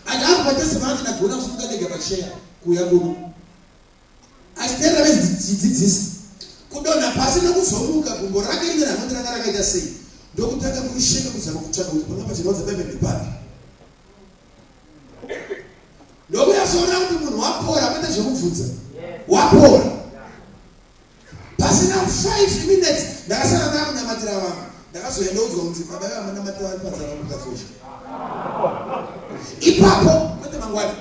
ati abva testimony ati ndagona kusimuka ndega pacheya kuuya kuno. Achiteerera vechidzidzisa kudonha pasi nokuzomuka gumbo rake rimwe ranoti ranga rakaita sei ndokutanga kurisheka kuzama kutsvaga kuti panga pachirwadza paive ndepapi. Ndokunyatsoona kuti munhu wapora kwete zvekubvunza. Wapora. Pasina 5 minutes ndakasara ndakunamatira Ndakanamatira vamwe. Ndakazouya ndoudzwa kunzi baba vamanamatira vari panzara vakuda fosha. Ipapo kwete mangwana.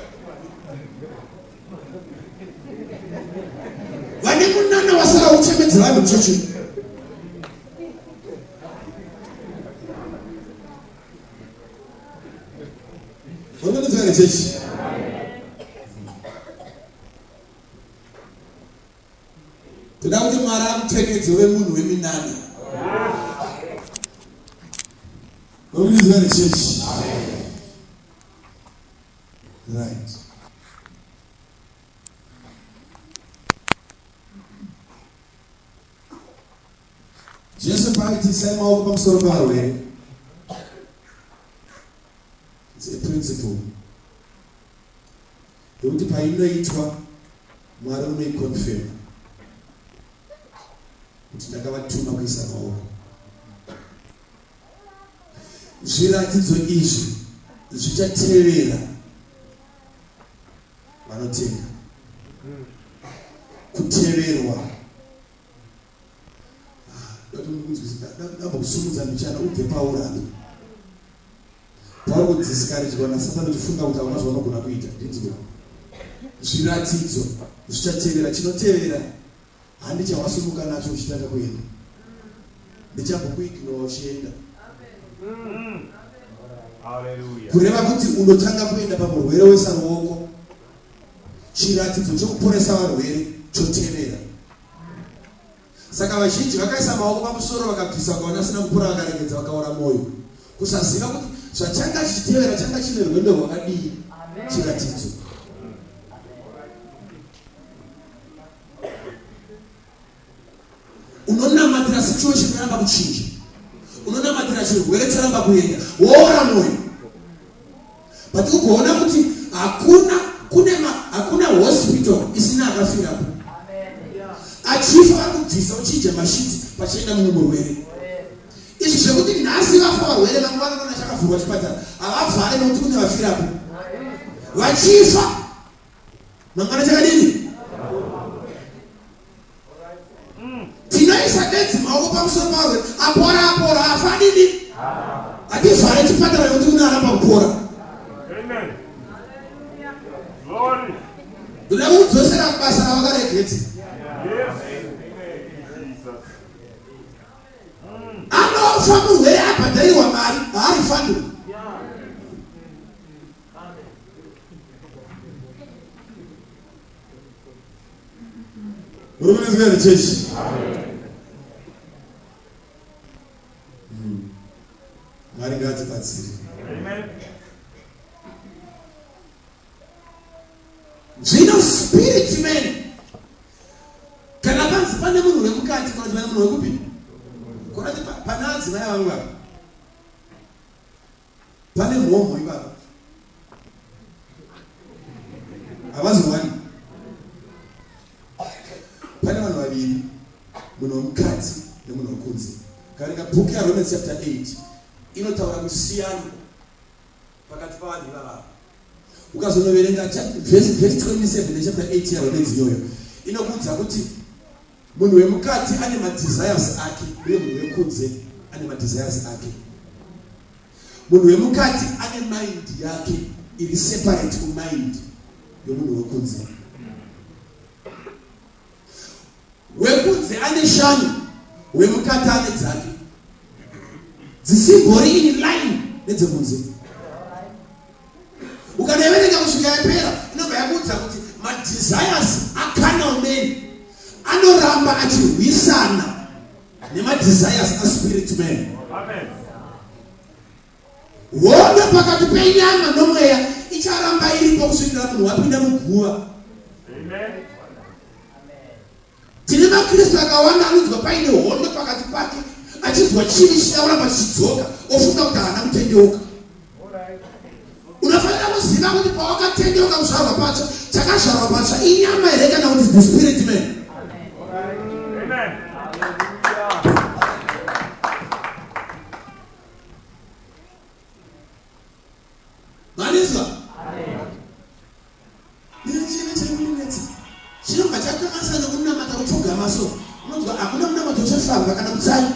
Vane munana wasara uchemedza vanhu muchechi. Vanonzwa here chechi? Toda kuti Mwari akupfekedze uve munhu weminana. Vanonzwa here chechi? Right. Jesu paaiti isai maoko pamusoro pevarwere, it's a principle yekuti painoitwa Mwari unoiconfirma kuti ndakavatuma kuisa maoko. Zviratidzo izvi zvichatevera vanotenda. Kuteverwa ndambokusumudza mbichana ubve pauri apa pauri kudzisikaridzwa nasatani uchifunga kuti hauna zvaunogona kuita ndinzwe zviratidzo zvichatevera chinotevera handi chawasumuka nacho uchitanga kuenda ndichambokuignowa uchienda kureva kuti unotanga kuenda pamurwere wesaruoko chiratidzo chokuporesa varwere chotevera Saka vazhinji vakaisa maoko pamusoro vakabvisa vakaona asina kupora vakaregedza vakaora moyo. Kusaziva kuti zvachanga chichitevera changa chine rwendo rwakadii chiratidzo. Unonamatira situation yoramba kuchinja. Unonamatira chirwere choramba kuenda. Woora moyo. But ugoona kuti hakuna kune hakuna hospital isina akafirapo. Achifa vari kubvisa uchidya mashitsi pachienda mumwe murwere. Izvi zvekuti nhasi vafa varwere mangwana vanoona chakavhurwa chipatara havavhare nekuti kune vafirapo. Vachifa mangwana chakadini? Tinoisa bedzi maoko pamusoro pavarwere apora apora afa adini? Hativhare chipatara nekuti kune aramba kupora. Ndoda kukudzosera kubasa ravakaregedza. Anofa murwere abhadharirwa mari haarifandwe. Muri kunzwa here chechi? Mwari ngaatibatsire. Zvino spirit man kana panzi pane munhu wemukati kana kuti pane munhu wekupi? Kuna kuti pane adzimai vangu ava. Pane mhomho ipapa. Havazowani. Pane vanhu vaviri, munhu wemukati nemunhu wekunze. Kaverenga bhuku yaRomans chapter 8 inotaura musiyano pakati pavanhu ivavavo. Ukazonoverenga verse 27 yechapter 8 yaRomans iyoyo inokuudza kuti munhu wemukati ane madesires ake uye munhu wekunze ane madesires ake. Munhu wemukati ane mind yake iri separate kumind yomunhu wekunze. Wekunze ane shanu, wemukati ane dzake dzisimbori in line nedzekunze. Ukanoiverenga kusvika yapera inobva yakuudza kuti madesires acarnal man anoramba achirwisana nemadesires aspirit man. Amen. Hondo pakati penyama nomweya icharamba iripo kusvikira munhu wapinda muguva. Amen. Tine maKristu akawanda anonzwa paine hondo pakati pake achinzwa chivi chida kuramba chichidzoka ofunga kuti haana kutendeuka. Unofanira kuziva kuti pawakatendeuka kuzvarwa patsva, chakazvarwa patsva inyama here kana kuti the spirit man. Amen. Manizwa? Ndine chivi chiri kundinetsa. Chinobva chakanganisa nekunamata kupfugama so. Unonzwa hakuna munamato uchafamba kana kutsanya.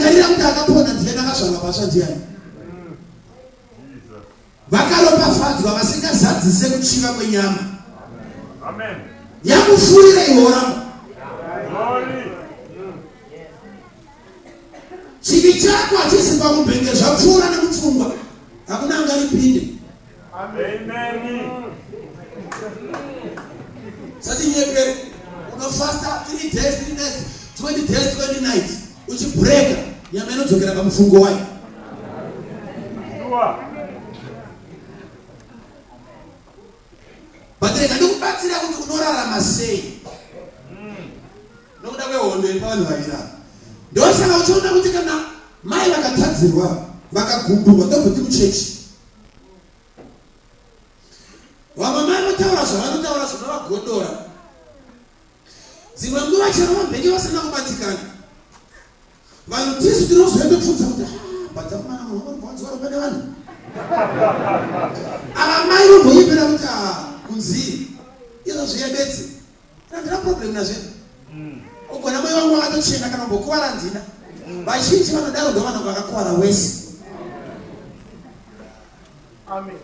Rangarira kuti akapona ndiani akazvarwa patsva ndiani. Vakaropafadzwa vasingazadzise kuchiva kwenyama. Amen. Yakufurira iwe woramba. Chivi chako hachisi pakumbenge zvapfuura nemupfungwa. Hakuna angaripinde. Amen. Satinyepere unofasta 3 days 3 nights 20 days 20 nights uchibreka nyama inodzokera pamufungo wayo. Sure. But rega ndikubatsira kuti unorarama sei nokuda kwehondo iri pavanhu vaviri ava. Ndosaka uchiona kuti kana mai vakatadzirwa vakagumburwa ndobvoti muchechi. Vamwe mai votaura zvavanotaura zvinovagodora. Dzimwe nguva chero vambenge vasina kubatikana. Vanhu tisu tinozoendopfudza kuti ah, but akomana munhu unobva wanzwa ropa nevanhu. Ava mai vombonyepera kuti ah, kunzii izvo zviye bedzi. Handina problem nazvo. Ugona moyo wangu wakatochena kana kumbokuvara handina. Vazhinji vanodaro ndovanhu vakakuvara wese. Amen.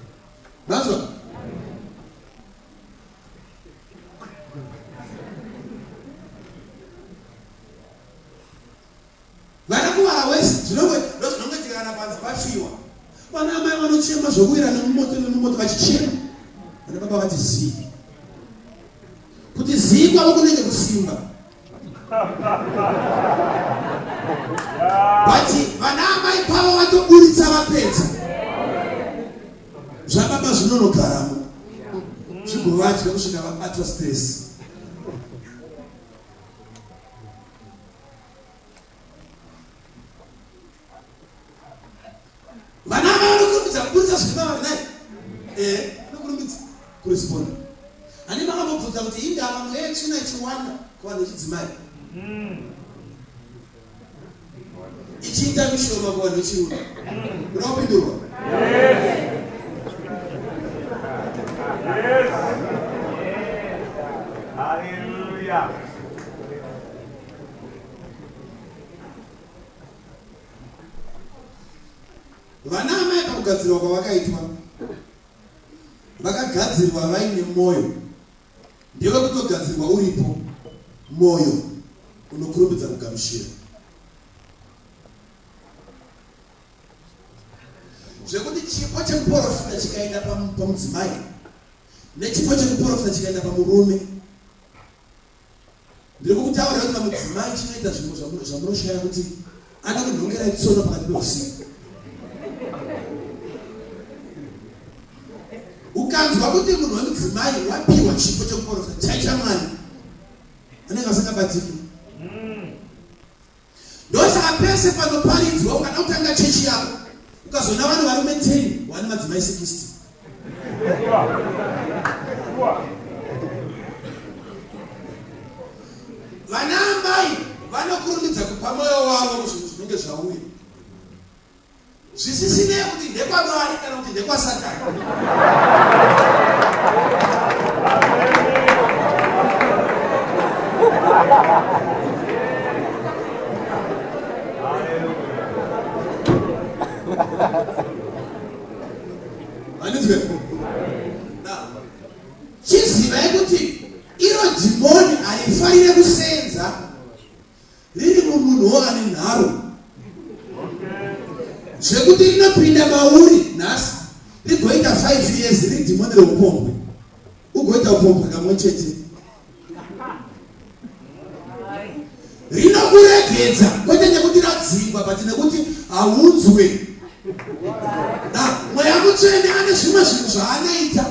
Manzwa? Vakakuvara wese ndozvinongoitika kana panzi pafiwa. Vana amai vanochema zvokuwira nemumoto nemumoto vachichema. Vana baba vati zii. Kuti zii kwavo kunenge kusimba. But vana amai pavo vatoburitsa vapedza. Zvababa zvinonogaramo. Zvigovadya kusvika vabatwa stress. Vana ava vanokurumidza kuburitsa zviri pavari nhai? Eh, vanokurumidza kuresponda. Hani makambobvunza kuti indava mweya yetsvina ichiwanda kuvanhu vechidzimai? Ichiita mishoma kuvanhu vechirume. Kuda kupindurwa? Yes. Hallelujah. Vana amai pakugadzirwa kwavakaitwa vakagadzirwa vaine moyo ndewekutogadzirwa uripo moyo unokurumbidza kugamuchira zvekuti chipo chekuporofita chikaenda pamudzimai nechipo chekuporofita chikaenda pamurume Ndiri kukutaurira kuti pamudzimai chinoita zvimwe zvamunoshaya kuti anokunhongerai tsono pakati peusiku. Ukanzwa kuti munhu wemudzimai wapiwa chipo chekuporofita chai chaMwari anenge asingabatiki. Ndosaka pese panoparidzwa ukada kutanga chechi yako ukazoona vane varume 10 wane madzimai 60. Vana amai vanokurumidza kupa moyo wavo kuzvinhu zvinenge zvauya zvisisinei kuti ndekwaMwari kana kuti ndekwaSatani. Handizwe? Now, chizivai kuti iro dhimoni harifarire kusenza Riri mumunhuwo ane nharo zvekuti rinopinda mauri nhasi rigoita 5 years riri dhimoni reupombwe ugoita upombwe kamwe chete rinokuregedza kwete nekuti radzingwa but nekuti haunzwe na mweya mutsvene ane zvimwe zvinhu zvaanoita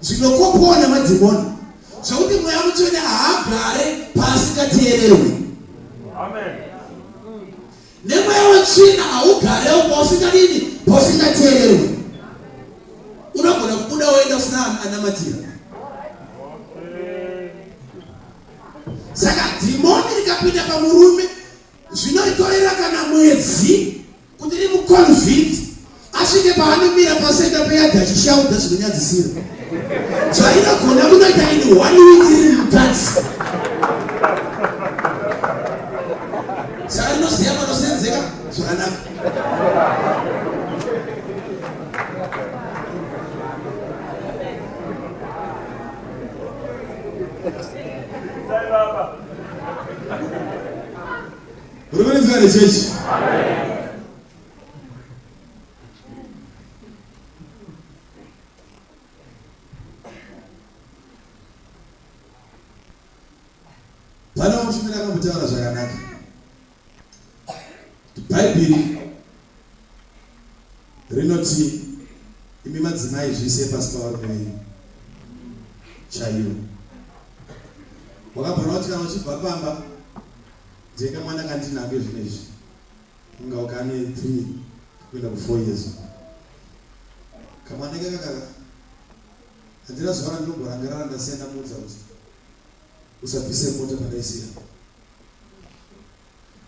Zvinokopiwa namadhimoni zvekuti Mweya Mutsvene haagare paasingateererwe. Amen. Nemweya wetsvina haugarewo pausingadini pausingateererwe. Unogona kubuda woenda usina anamatira. Saka dhimoni rikapinda pamurume zvinoritorera kana mwedzi Kuti rimuconvince asvike paanomira pasenta peyadhi achishaudha zvinonyadzisira zvarinogona kunoita in one week riri mukadzi. Saka rinoziva panosenzeka. Uri kunzwa here chechi? Pane mushumiri akambotaura zvakanaka. Bhaibheri rinoti imi madzimai zviise pasi pavarume venyu chaivo. Wakabona kuti kana uchibva pamba ndine kamwana kandinako izvinezvi kunga ukane 3 kuenda ku 4 years kamwana ikakakaka handina zuva randinomborangarara ndasiya ndamuudza kuti usabvise mota pandaisiya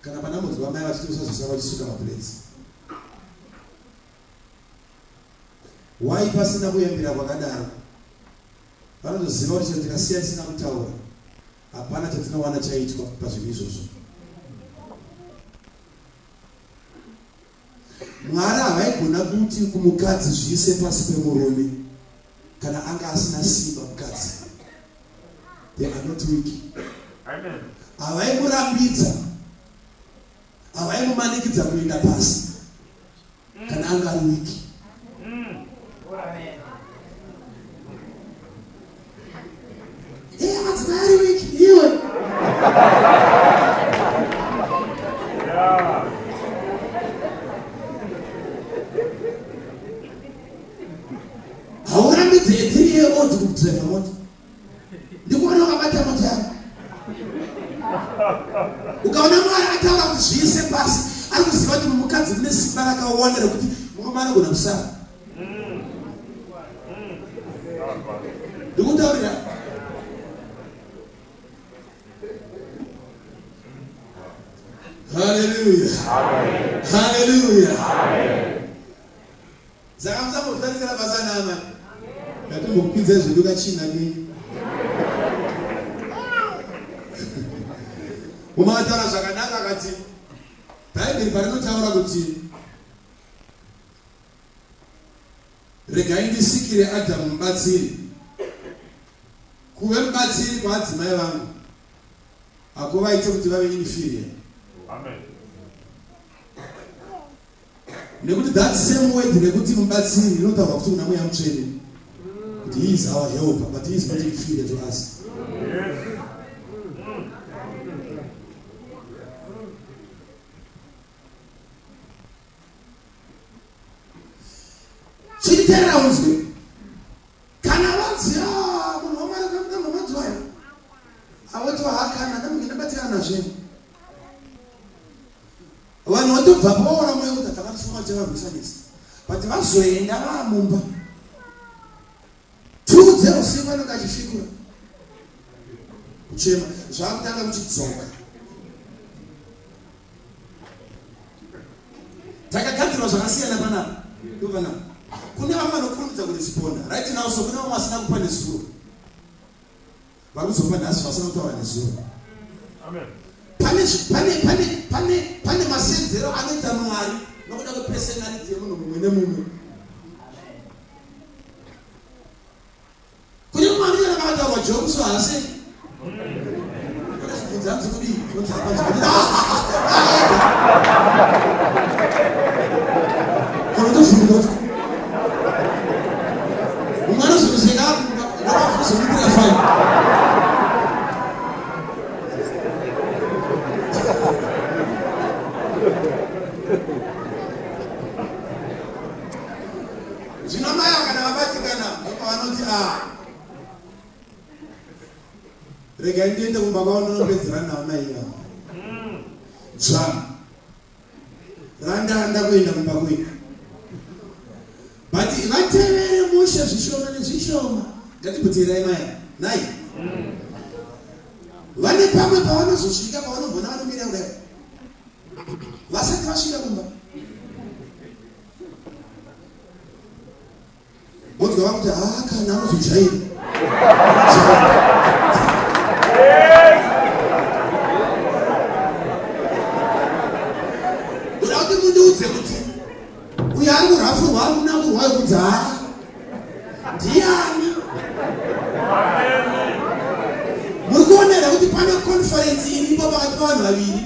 kana pandamunzwa mai vachiti usazosara uchisuka maplates why pasina kuyambira kwakadaro vanotoziva kuti chero tikasiya tisina kutaura hapana chatinowana chaitwa pazvinhu izvozvo Mwari havaigona kuti kumukadzi zviise pasi pemurume kana anga asina simba mukadzi. They are not weak. Amen. Havaimurambidza, havaimumanikidza kuenda pasi kana anga ari weak. Iye madzimai ari weak iwe. Yeah. Haurambidze a 3 year old kudriver mota. Ndikuona wakabata mota yako. Ukaona Mwari ataura kuti zviise pasi, ari kuziva kuti mumukadzi mune simba rakawanda rekuti murume anogona kusara. Ndikutaurira. Hallelujah. Hallelujah. Saka musambozvitarisira pasi ana amai. Ngatimbokupinzai zvedu kachina kenyu. Mumwe akataura zvakanaka akati Bhaibheri parinotaura kuti regai ndisikire Adhamu mubatsiri, kuve mubatsiri kwaadzimai vangu hakuvaite kuti vave inferior. Amen. Nekuti that same word rekuti mubatsiri rinotaurwa futi kuna Mweya Mutsvene kuti he is our helper but he is not inferior to us. Yes. Chinditeerera unzwe. Kana vanzi ah, munhu waMwari akamuda mamadzo ayo awoti wahakana ndamunge ndabatikana nazveni Vanhu vatobvapo vaona moyo kuti takatifunga kuti tavarwisanisa but vazoenda vaamumba two dzeusiku anenge achifikura kuchema zvakutanga kuchidzoka takagadzirwa zvakasiyana panapa ndo panapa kune vamwe vanokurumidza kuresponda right now so kune vamwe vasina kupa nezuro Vari kuzopa nhasi zvavasina kutaura nezuro. Amen. Pane pane pane pane pane masenzero anoita Mwari nokuda kwepersonality yemunhu mumwe nemumwe. Kune mumwe anenge akataurwa joke so haaseki. Akazvibvunza hanzi kudii? Kunzi hapa nzi Kana utovhunduka kuti mumwe anozotoseka ndokuzomuitira fani. Zvino mai ava kana vabatikana ndopavanoti a ah, regai ndiende kumba kwavo ndinopedzerana navo mai ivavo. Dzva. Randanda kuenda kumba kwedu. But vatevere mushe zvishoma nezvishoma. Ngatibutirai mai. Nai. Vane pamwe pavanozosvika pavanomboona vanomira kudai. Vasati vasvika kumba. Vonzwa vakuti haa kana anozojaira. Ndoda kuti mundiudze kuti uyo ari kurafurwa ari kunakurwa kuti haa ndiani? Muri kuona here kuti pane conference iri pakati pavanhu vaviri.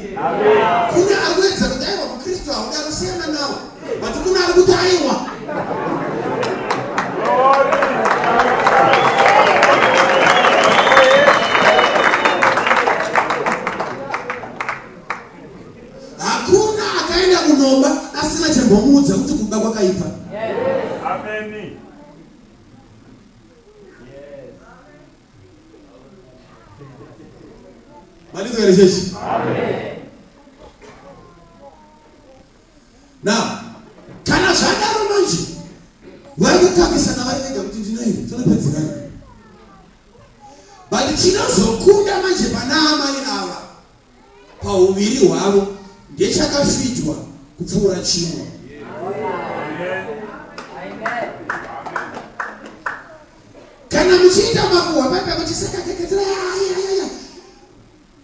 Kune ari kuedza kuti aiwa mukristu haudi anosiyana nawo, but kune ari kuti aiwa. Hakuna akaenda kunoba asina chembomuudza kuti kuba kwakaipa. Amen. Mandinzwa here chechi? Now, kana zvadaro manje vari kukakisana vari vega kuti ndino iri tonopedzerana. But chinozokunda manje pana amai ava pahuviri hwavo ndechakafidwa kupfuura chimwe. Kana muchiita makuhwa paipa muchisakakeketera ayayaya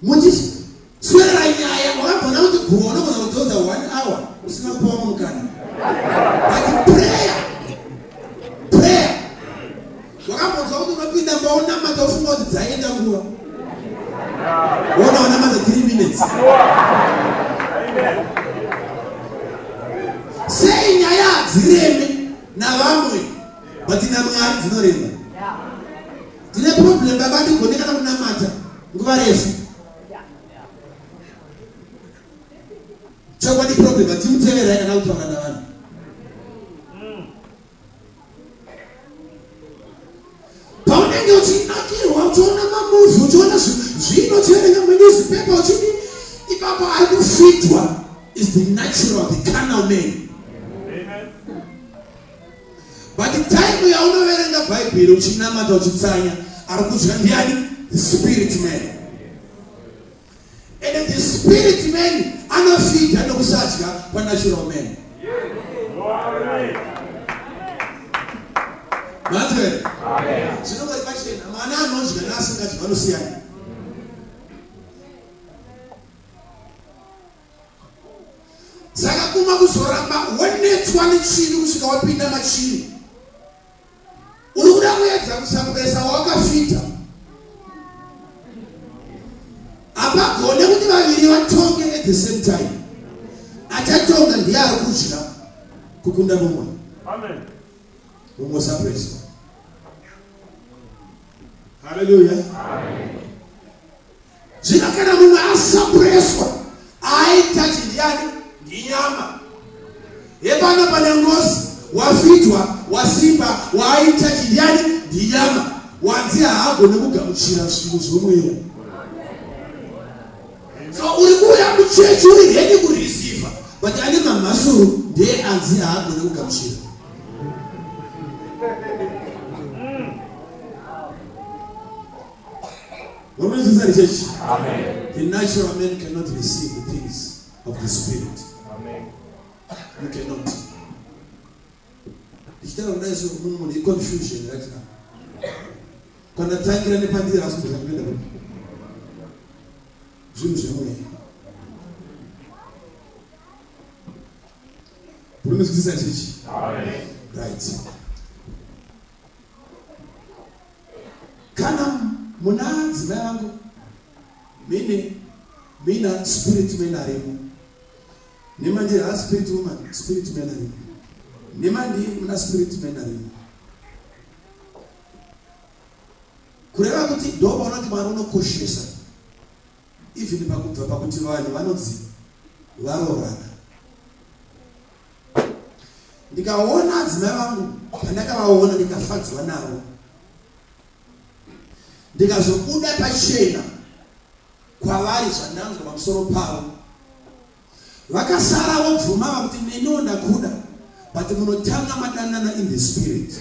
muchiswerera nyaya wakagona kuti guhwa unogona kudhonza one hour usina kupa vamwe mukana but prayer prayer Wakambonzwa kuti unopinda mumba wonamata wofunga kuti dzaenda nguva. Wona wanamata 3 minutes. Sei nyaya hadzireme navamwe but naMwari dzinorema. Tine problem baba ndigone kana kunamata nguva refu. Chokwadi problem hatimuteverai kana kutaura navanhu. Paunenge uchinakirwa uchiona mamuvi uchiona zvino uchiverenga manewspaper uchidi ipapo ari kufidwa is the natural the carnal man. But time yaunoverenga bhaibheri uchinamata uchitsanya ari kudya ndiani? The spirit man. And the spirit man anofidha nokusadya kwanatural man. Manzwa here? Zvinongori pachena, mwana anodya neasingadyi vanosiyana. Saka kuma kuzoramba wonetswa nechivi kusvika wapinda machiri. Uri kuda kuedza kusapuresa wawakafita. Hapagone kuti vaviri vatonge at the same time. Achatonga ndiye ari kudya kukunda mumwe. Amen. Mumwe osapureswa. Hallelujah. Zvino kana mumwe asapureswa, aaitachi ndiani? Ndinyama. Hepano pane ngozi, wafitwa, wasimba, waaitachi ndiani? Ndinyama. Wanzi haagone kugamuchira zvinhu zvomweya. So uri kuuya muchechi uri ready kureceiver, but ane mamhasuru ndiye anzi haagone kugamuchira. Munonzwisisa here chechi? Amen. The natural man cannot receive the things of the spirit. Amen. You cannot. Ndichitaura kudai so munhu munhu iconfusion right now. Kana tangira nepandiri asi kuzoda kuenda kupi? Zvinhu zvemweya. Munonzwisisa chechi? Amen. Right. Kana muna adzimai vangu mine mina spirit man arimo nemandiri ha spirit woman spirit man arimo nemandiri muna spirit man arimo kureva kuti ndopaunoti mwari unokoshesa even pakubva pakuti vanhu vanonzi varoorana Ndikaona adzimai vangu pandakavaona ndikafadzwa navo. Ndikazobuda pachena kwavari zvandanzwa pamusoro pavo. Vakasara vobvuma vakuti neniwo ndakuda but munotanga madanana in the spirit.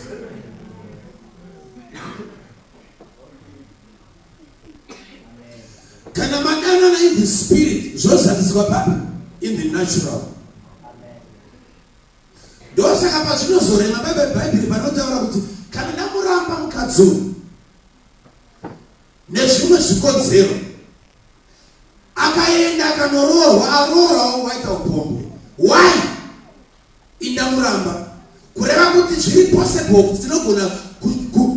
Kana madanana in the spirit zvozadziswa papi? In the natural. Ndosaka pazvinozorema Bhaibheri panotaura kuti kana ndamuramba mukadzi uyu nezvimwe zvikonzero akaenda akanoroorwa aroorawo waita upombwe why indamuramba kureva kuti zviri possible kuti tinogona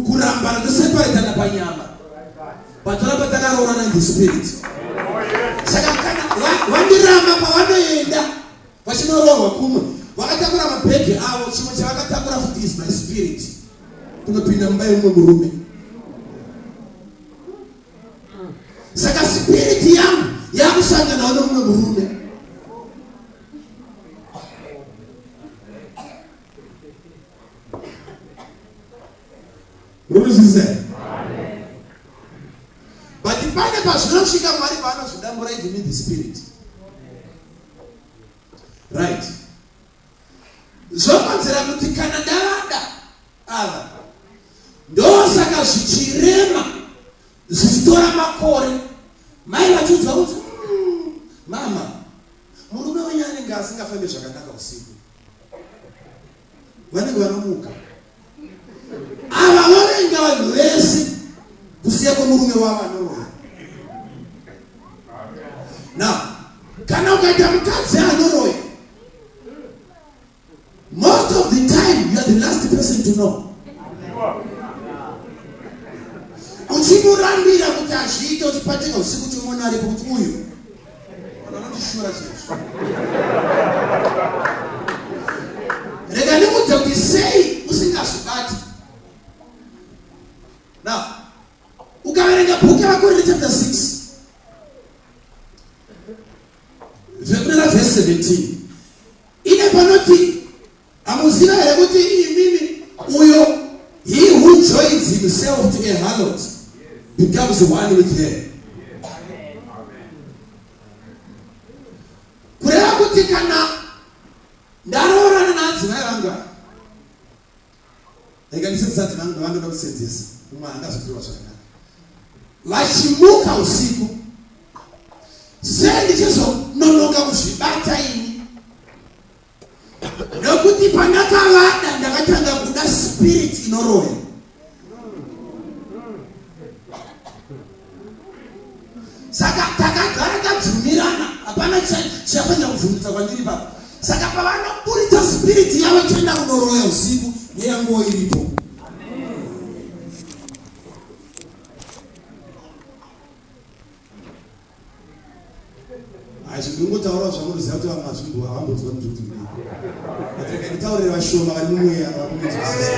kurambana toseparetana panyama but toramba takaroorana in the spirit Oh, yes. Vachinoroorwa kumwe vakatakura mabhegi avo, chimwe chavakatakura futi is my spirit kunopinda mumba yemumwe murume. Saka spirit yangu yakusanganawo nemumwe murume. Munozwisisa here? But pane pazvinosvika Mwari paanozvidambura even in the spirit. Right. Zvokonzera kuti kana ndavada ava ndosaka zvichirema zvichitora makore mai vachiudzwa kuti mama murume wenyu anenge asingafambi zvakanaka usiku vanenge vanomuka ava vovenga vanhu vese kusiya kwemurume wavo anoroya now kana ukaita mukadzi anoroya most of the time you are the last person to know uchimurambira kuti azviite uchipateka usiku uchimuona aripo kuti uyu vanotishura chaizvo rega ndikudze kuti sei usingazvibati now ukaverenga bhuku yavakorinde chapter 6 zvekunera vhesi 17 ine panoti hamuziva here kuti imimi uyo he who joins himself to a harlot becomes one with her kureva kuti kana ndaroorana naadzimai vangu aya rega ndisenzesa adzimai vangu ndavandoda kusenzesa umwe haangazopiwa zvakanaka vachimuka usiku sei ndichizononoka kuzvibata ini nokuti pandakavada ndakatanga kuda spirit inoroya saka takagara tabvumirana hapana chichafanira kubvumidza kwandiri papa saka pavanoburitsa spirit yavo chienda kunoroya usiku neyanguwo iripo Hazvi ndingotaurawo zvamunoziva kuti vamwe hazvimbo havambonzwa kuti ndiri kuti kudii. But rega nditaurire vashoma vari mumweya vakunonzwisisa.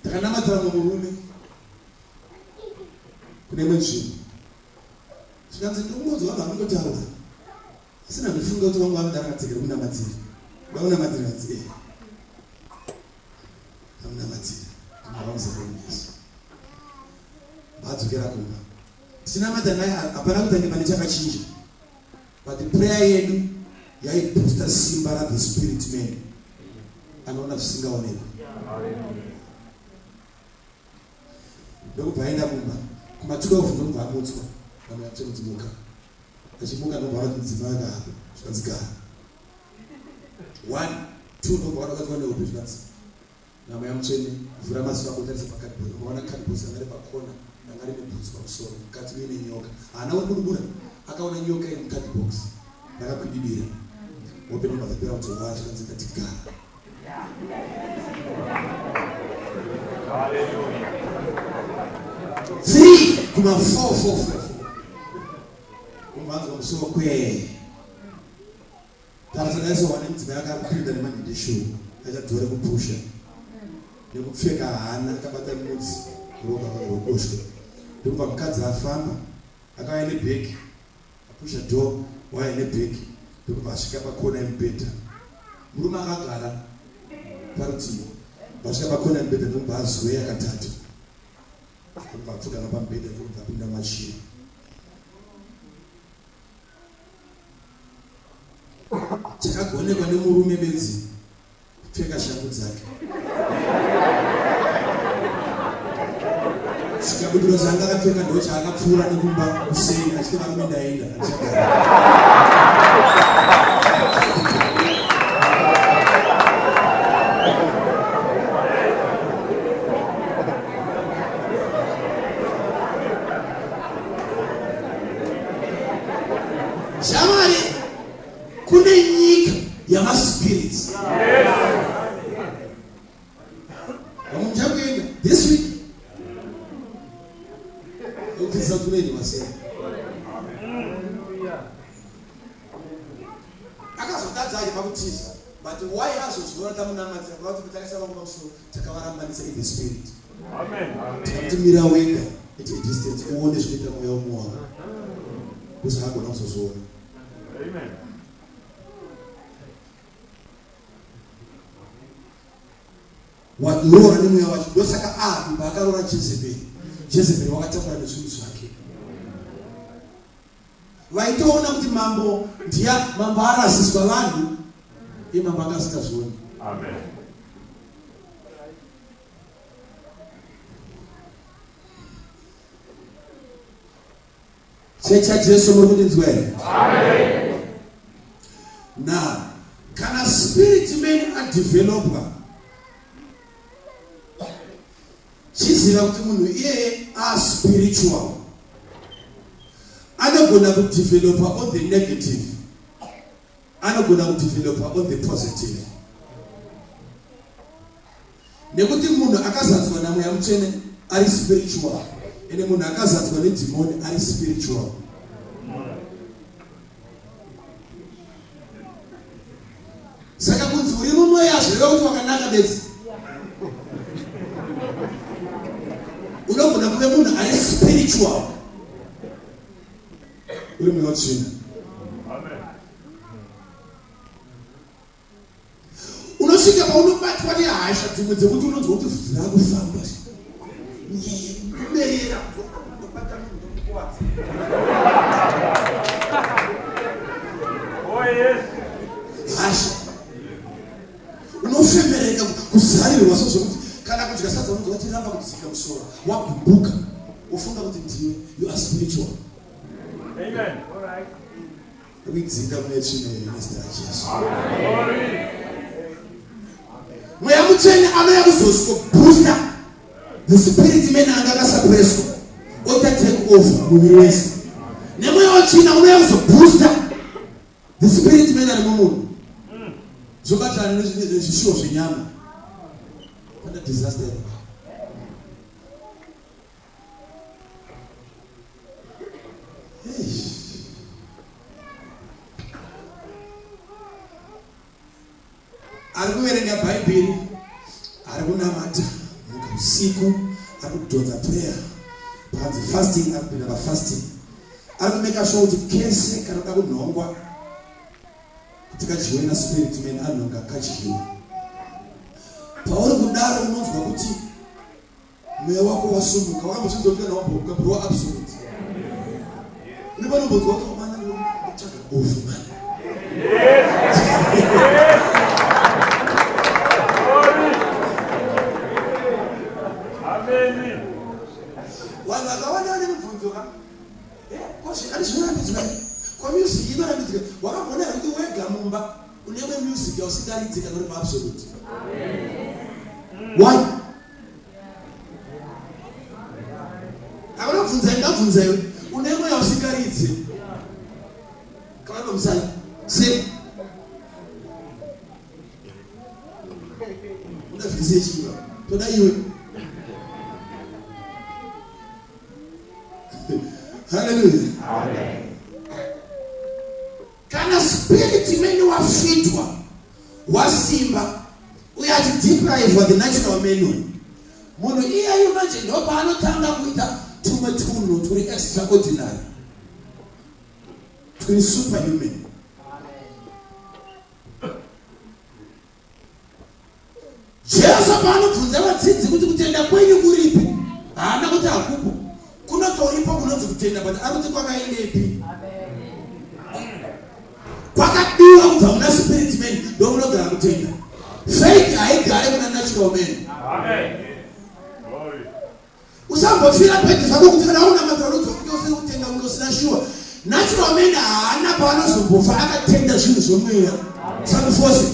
Takanamatira mumwe murume kune imwe nzvimbo. Zvikanzi ndiri kungonzwa vanhu vanongotaura. Asi ndandifunga kuti vangu vanoda kana tsika rekunamatira. Vakunamatira kanzi eh. Vamunamatira. Tinavamuzerenesu. Vadzokera kumba. Tichinamata naye hapana kutange pane chakachinja. But prayer yedu yaibooster simba ra the spirit man. Anoona zvisingaonekwi. Ndokubva aenda kumba. Kuma 12 ndokubva amutswa. Vamwe vachiti muka. Achimuka ndobva aona kuti mudzimai wake haapo. Zvikanzi gara. One, two ndobva aona kuti wane hope zvikanzi naMweya Mutsvene, vhura maziso ako utarise pacardboard. Ukaona cardbox ranga riri pakona ranga rine bhutsu pamusoro, mukati muine nyoka. Haana kuri kudubura, akaona nyoka iri mucardbox rakakwidibira. Hope ndobva dzapera kuti wa zvikanzi ndati gara. Three kuma four four four four. Umbanzwa musoro kwee. Takasadaiswa nemudzimai ake akupinda nemanhindishuwo achadhore kupusha nekupfeka haana akabata mudzi ruoko rwekuboshwe ndokubva mukadzi afamba akauya nebhegi apusha door wauya nebhegi ndokubva asvika pakona yemubhedha murume akagara parutivi vasvika pakona yemubhedha ndokubva azweya katatu ndokubva apfugama pamubhedha ndokubva apinda mumachira Chakagonekwa nemurume bedzi kupfeka shangu dzake. Chikabudura chaanga akapfeka ndo chaakapfuura nekumba kuseni achiti varume ndaenda handichagara. Shamwari, kune nyika yamaspirits. Vamwe muchakuenda this week. Okudzidzisa kuti kunoendwa sei. Atadza hake pakutiza but why azozviona tamunamatira kureva kuti patakaisa maoko pamusoro takavarambanisa in the spirit. Tikamuti mira wega at a distance uone zvinoita mweya umwe wako. Because haagona kuzozviona. Amen. Waroora nemweya wacho ndosaka Ahabhi paakaroora Jezeberi Jezeberi wakatambura nezvinhu zvake. Vaitoona kuti mambo ndiya mambo arasiswa vanhu iye mambo anga asingazvioni. Amen. Chechi yaJesu muri kundinzwa here? Amen. Now, kana spirit man adevelopwa chiziva kuti munhu iyeye aspiritual anogona kudevelopa on the negative anogona kudevelopa on the positive Nekuti munhu akazadzwa naMweya Mutsvene ari spiritual ende munhu akazadzwa nedhimoni ari spiritual. Saka kunzi uri mumweya zvireva kuti wakanaka bedzi. Unogona kuve munhu ari spiritual uri mweya watsvina. Unosvika paunobatwa nehasha dzimwe dzekuti unonzwa kuti vhudzi rakufamba kumerera ndobata munhu ndomukuvadza. Oh, yes. Hasha unofemereka kuzarirwa so zvekuti kana kudya sadza unonzwa kuti ramba kudzika musoro wagumbuka wofunga kuti ndiwe you are spiritual. Amen. All right. Kuidzinga mweya tsvina iyo nezita raJesu. Mweya mutsvene anouya kuzosviko booster the spirit man anga akasuppresswa oita take over muviri wese. Nemweya wetsvina unouya kuzobooster the spirit man ari mumunhu. Zvobatana nezvishuwo zvenyama. Pane disaster yakadaro. Ari kuverenga Bhaibheri, ari kunamata muka usiku, ari kudhonza prayer, pakanzi fasting ari kupinda pafasting, ari kumeka sure kuti kese kanoda kunhongwa kuti kadyiwe naspirit man anhonga kadyiwe. Pauri kudaro unonzwa kuti Mweya wako wasumuka. Wakambozvinzwa kuti kana wabhuka absolute. Une panombonzwa kuti mwana ndinotsvaga bofu mani. Vanhu vakawanda vane mibvunzo ka. Eh, ko ani zvinorambidzwa here? Ko music inorambidzwa. Wakamboona here kuti wega mumba une imwe music yausingaridzi kana uri paabsolute? Why? Akanobvunza ndabvunza iwe une imwe yausingaridzi. Kana pamusana. Sei? Uda vhesi yechii? Toda iwe. Hallelujah. Amen. Kana spirit man wafitwa wasimba uye achideprivwa the natural man uyu munhu iyeyu manje ndopaanotanga kuita tumwe tunhu turi extraordinary turi superhuman. Jesu paanobvunza vadzidzi kuti kutenda kwenyu kuripi, haana kuti hakupo. Kunotoripo kunonzi kutenda, but ari kuti kwakaendepi? Kwakadiwa kubva muna spirit man, ndomunogara kutenda. Faith haigare muna natural man. Amen. Glory. Usambofira pedyo zvako kuti kana unamatira unonzwa kunge usiri kutenda kunge usina shuwa. Natural man haana paanozombofa akatenda zvinhu zvomweya. Samufose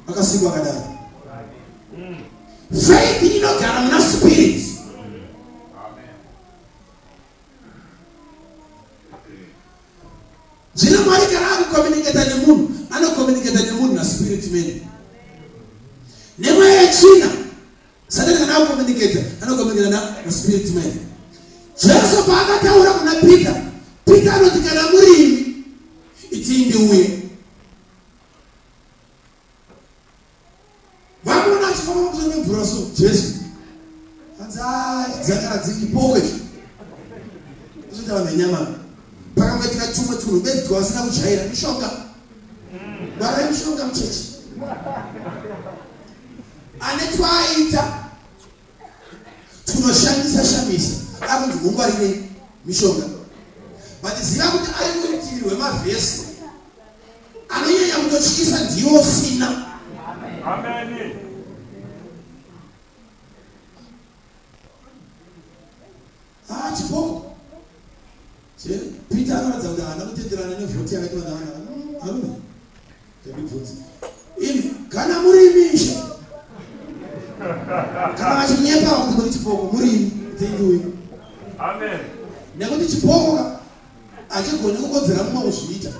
akasikwa akadaro. Faith inogara muna spirit. Zvino Mwari kana akucommunicata nemunhu, anocommunicata nemunhu naspirit man. Nemweya yetsvina Satani kana akucommunicata, anocommunicata na, na spirit man. Jesu paakataura kuna Peter, Peter anoti kana murimi itii ndiuye. Zvikanzi chipoko ichi. Zvoita vanhu venyama. Pakangoitika tumwe tunhu bedzi twavasina kujaira mishonga. Ngwarai mishonga muchechi. Ane twaaita tunoshamisa shamisa akunzi mungwarire mishonga. But ziva kuti ari murutivi rwemavhesi anonyanya kutotyisa ndiwo usina. Amen. Ah, chipoko. Peter anoratidza kuti haana kutenderana nevhoti yakaitwa navanhu ava. Arume. Ndibvunze. Imi kana muri imi ishe. Kana vachinyepa kuti muri chipoko muri imi thank you. Amen. Nekuti chipoko ka hachigoni kukodzera mumwe kuzviita.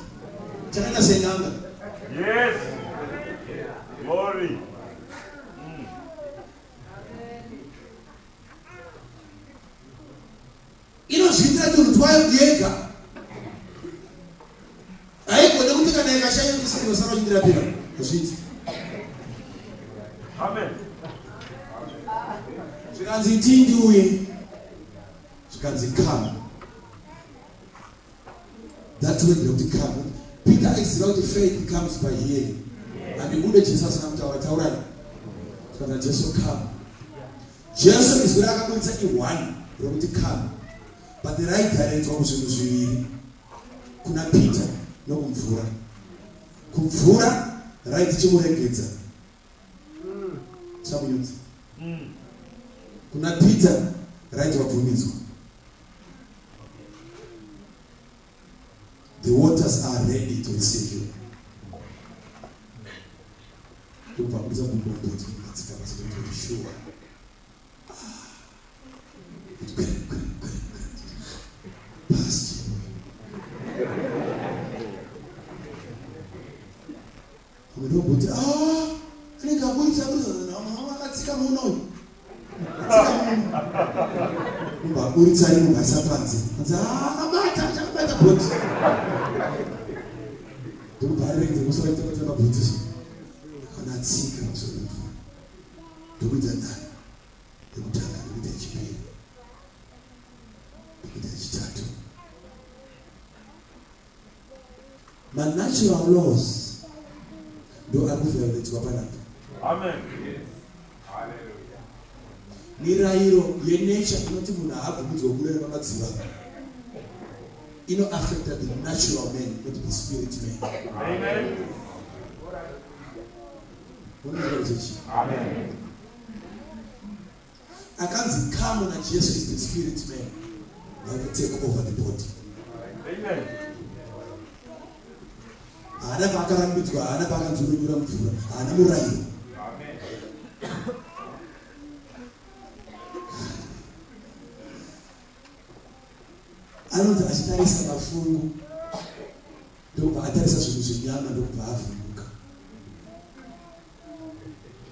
Chakaita sen'anga. Yes. Glory. Inozviitira tunhu twayo yega. Haigone kuti kana ikashaya kuti inosara uchindirapira. Hazviiti. Amen. Zvikanzi itii ndiuye. Zvikanzi come. That word rekuti come. Peter aiziva kuti faith comes by hearing. Handibude Jesu asina kutaura taurai. Zvikanzi Jesu come. Jesu izwi raakaburitsa i-one rokuti come. But raidiredzwa kuzvinhu zviviri. Kuna Peter nokumvura. Kumvura raiti chimuregedza. Tisamunyudza. Kuna Peter raiti wabvumidzwa. The waters are ready to receive you. Ndobva abudisa gumbo mubhoti atsika pasi kuti sure. Kuti kwere kwere kwere kwere. Pasi chaipo. Vamwe ndokuti ah anenge aburitsa aburitsa vamwe akatsika muno uyu. Atsika muno. Ndobva aburitsa rimwe bvaisa panze. Anzi ah akabata achakabata bhoti. Ndokubva aregedza kusara kuita kuti mabhoti. Kana atsika pamusoro pemvura. Ndokuita nhano yekutanga ndokuita yechipiri ndokuita yechitatu. Manatural laws ndo ari kuvioletwa panapa. Amen. Mirayiro yenature inoti munhu haabvumidzwe kubuda nepamadziva inoaffecta the natural man, not the spirit man. Amen. Unoziva chechi? Amen. Akanzi come naJesu is the spirit man. That take over the body. Amen. Haana paakarambidzwa, haana paakanzi unonyura mvura, haana murayiro. Amen. Anonzi achitarisa mafungu ndokubva atarisa zvinhu zvenyama ndokubva avhunduka.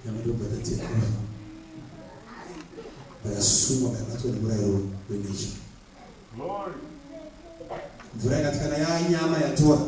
Nyama ndokubva tatake over. Vayasungwa vayabatwa nemurayiro wenature. Glory. Mvura ikati kana yanyama yatora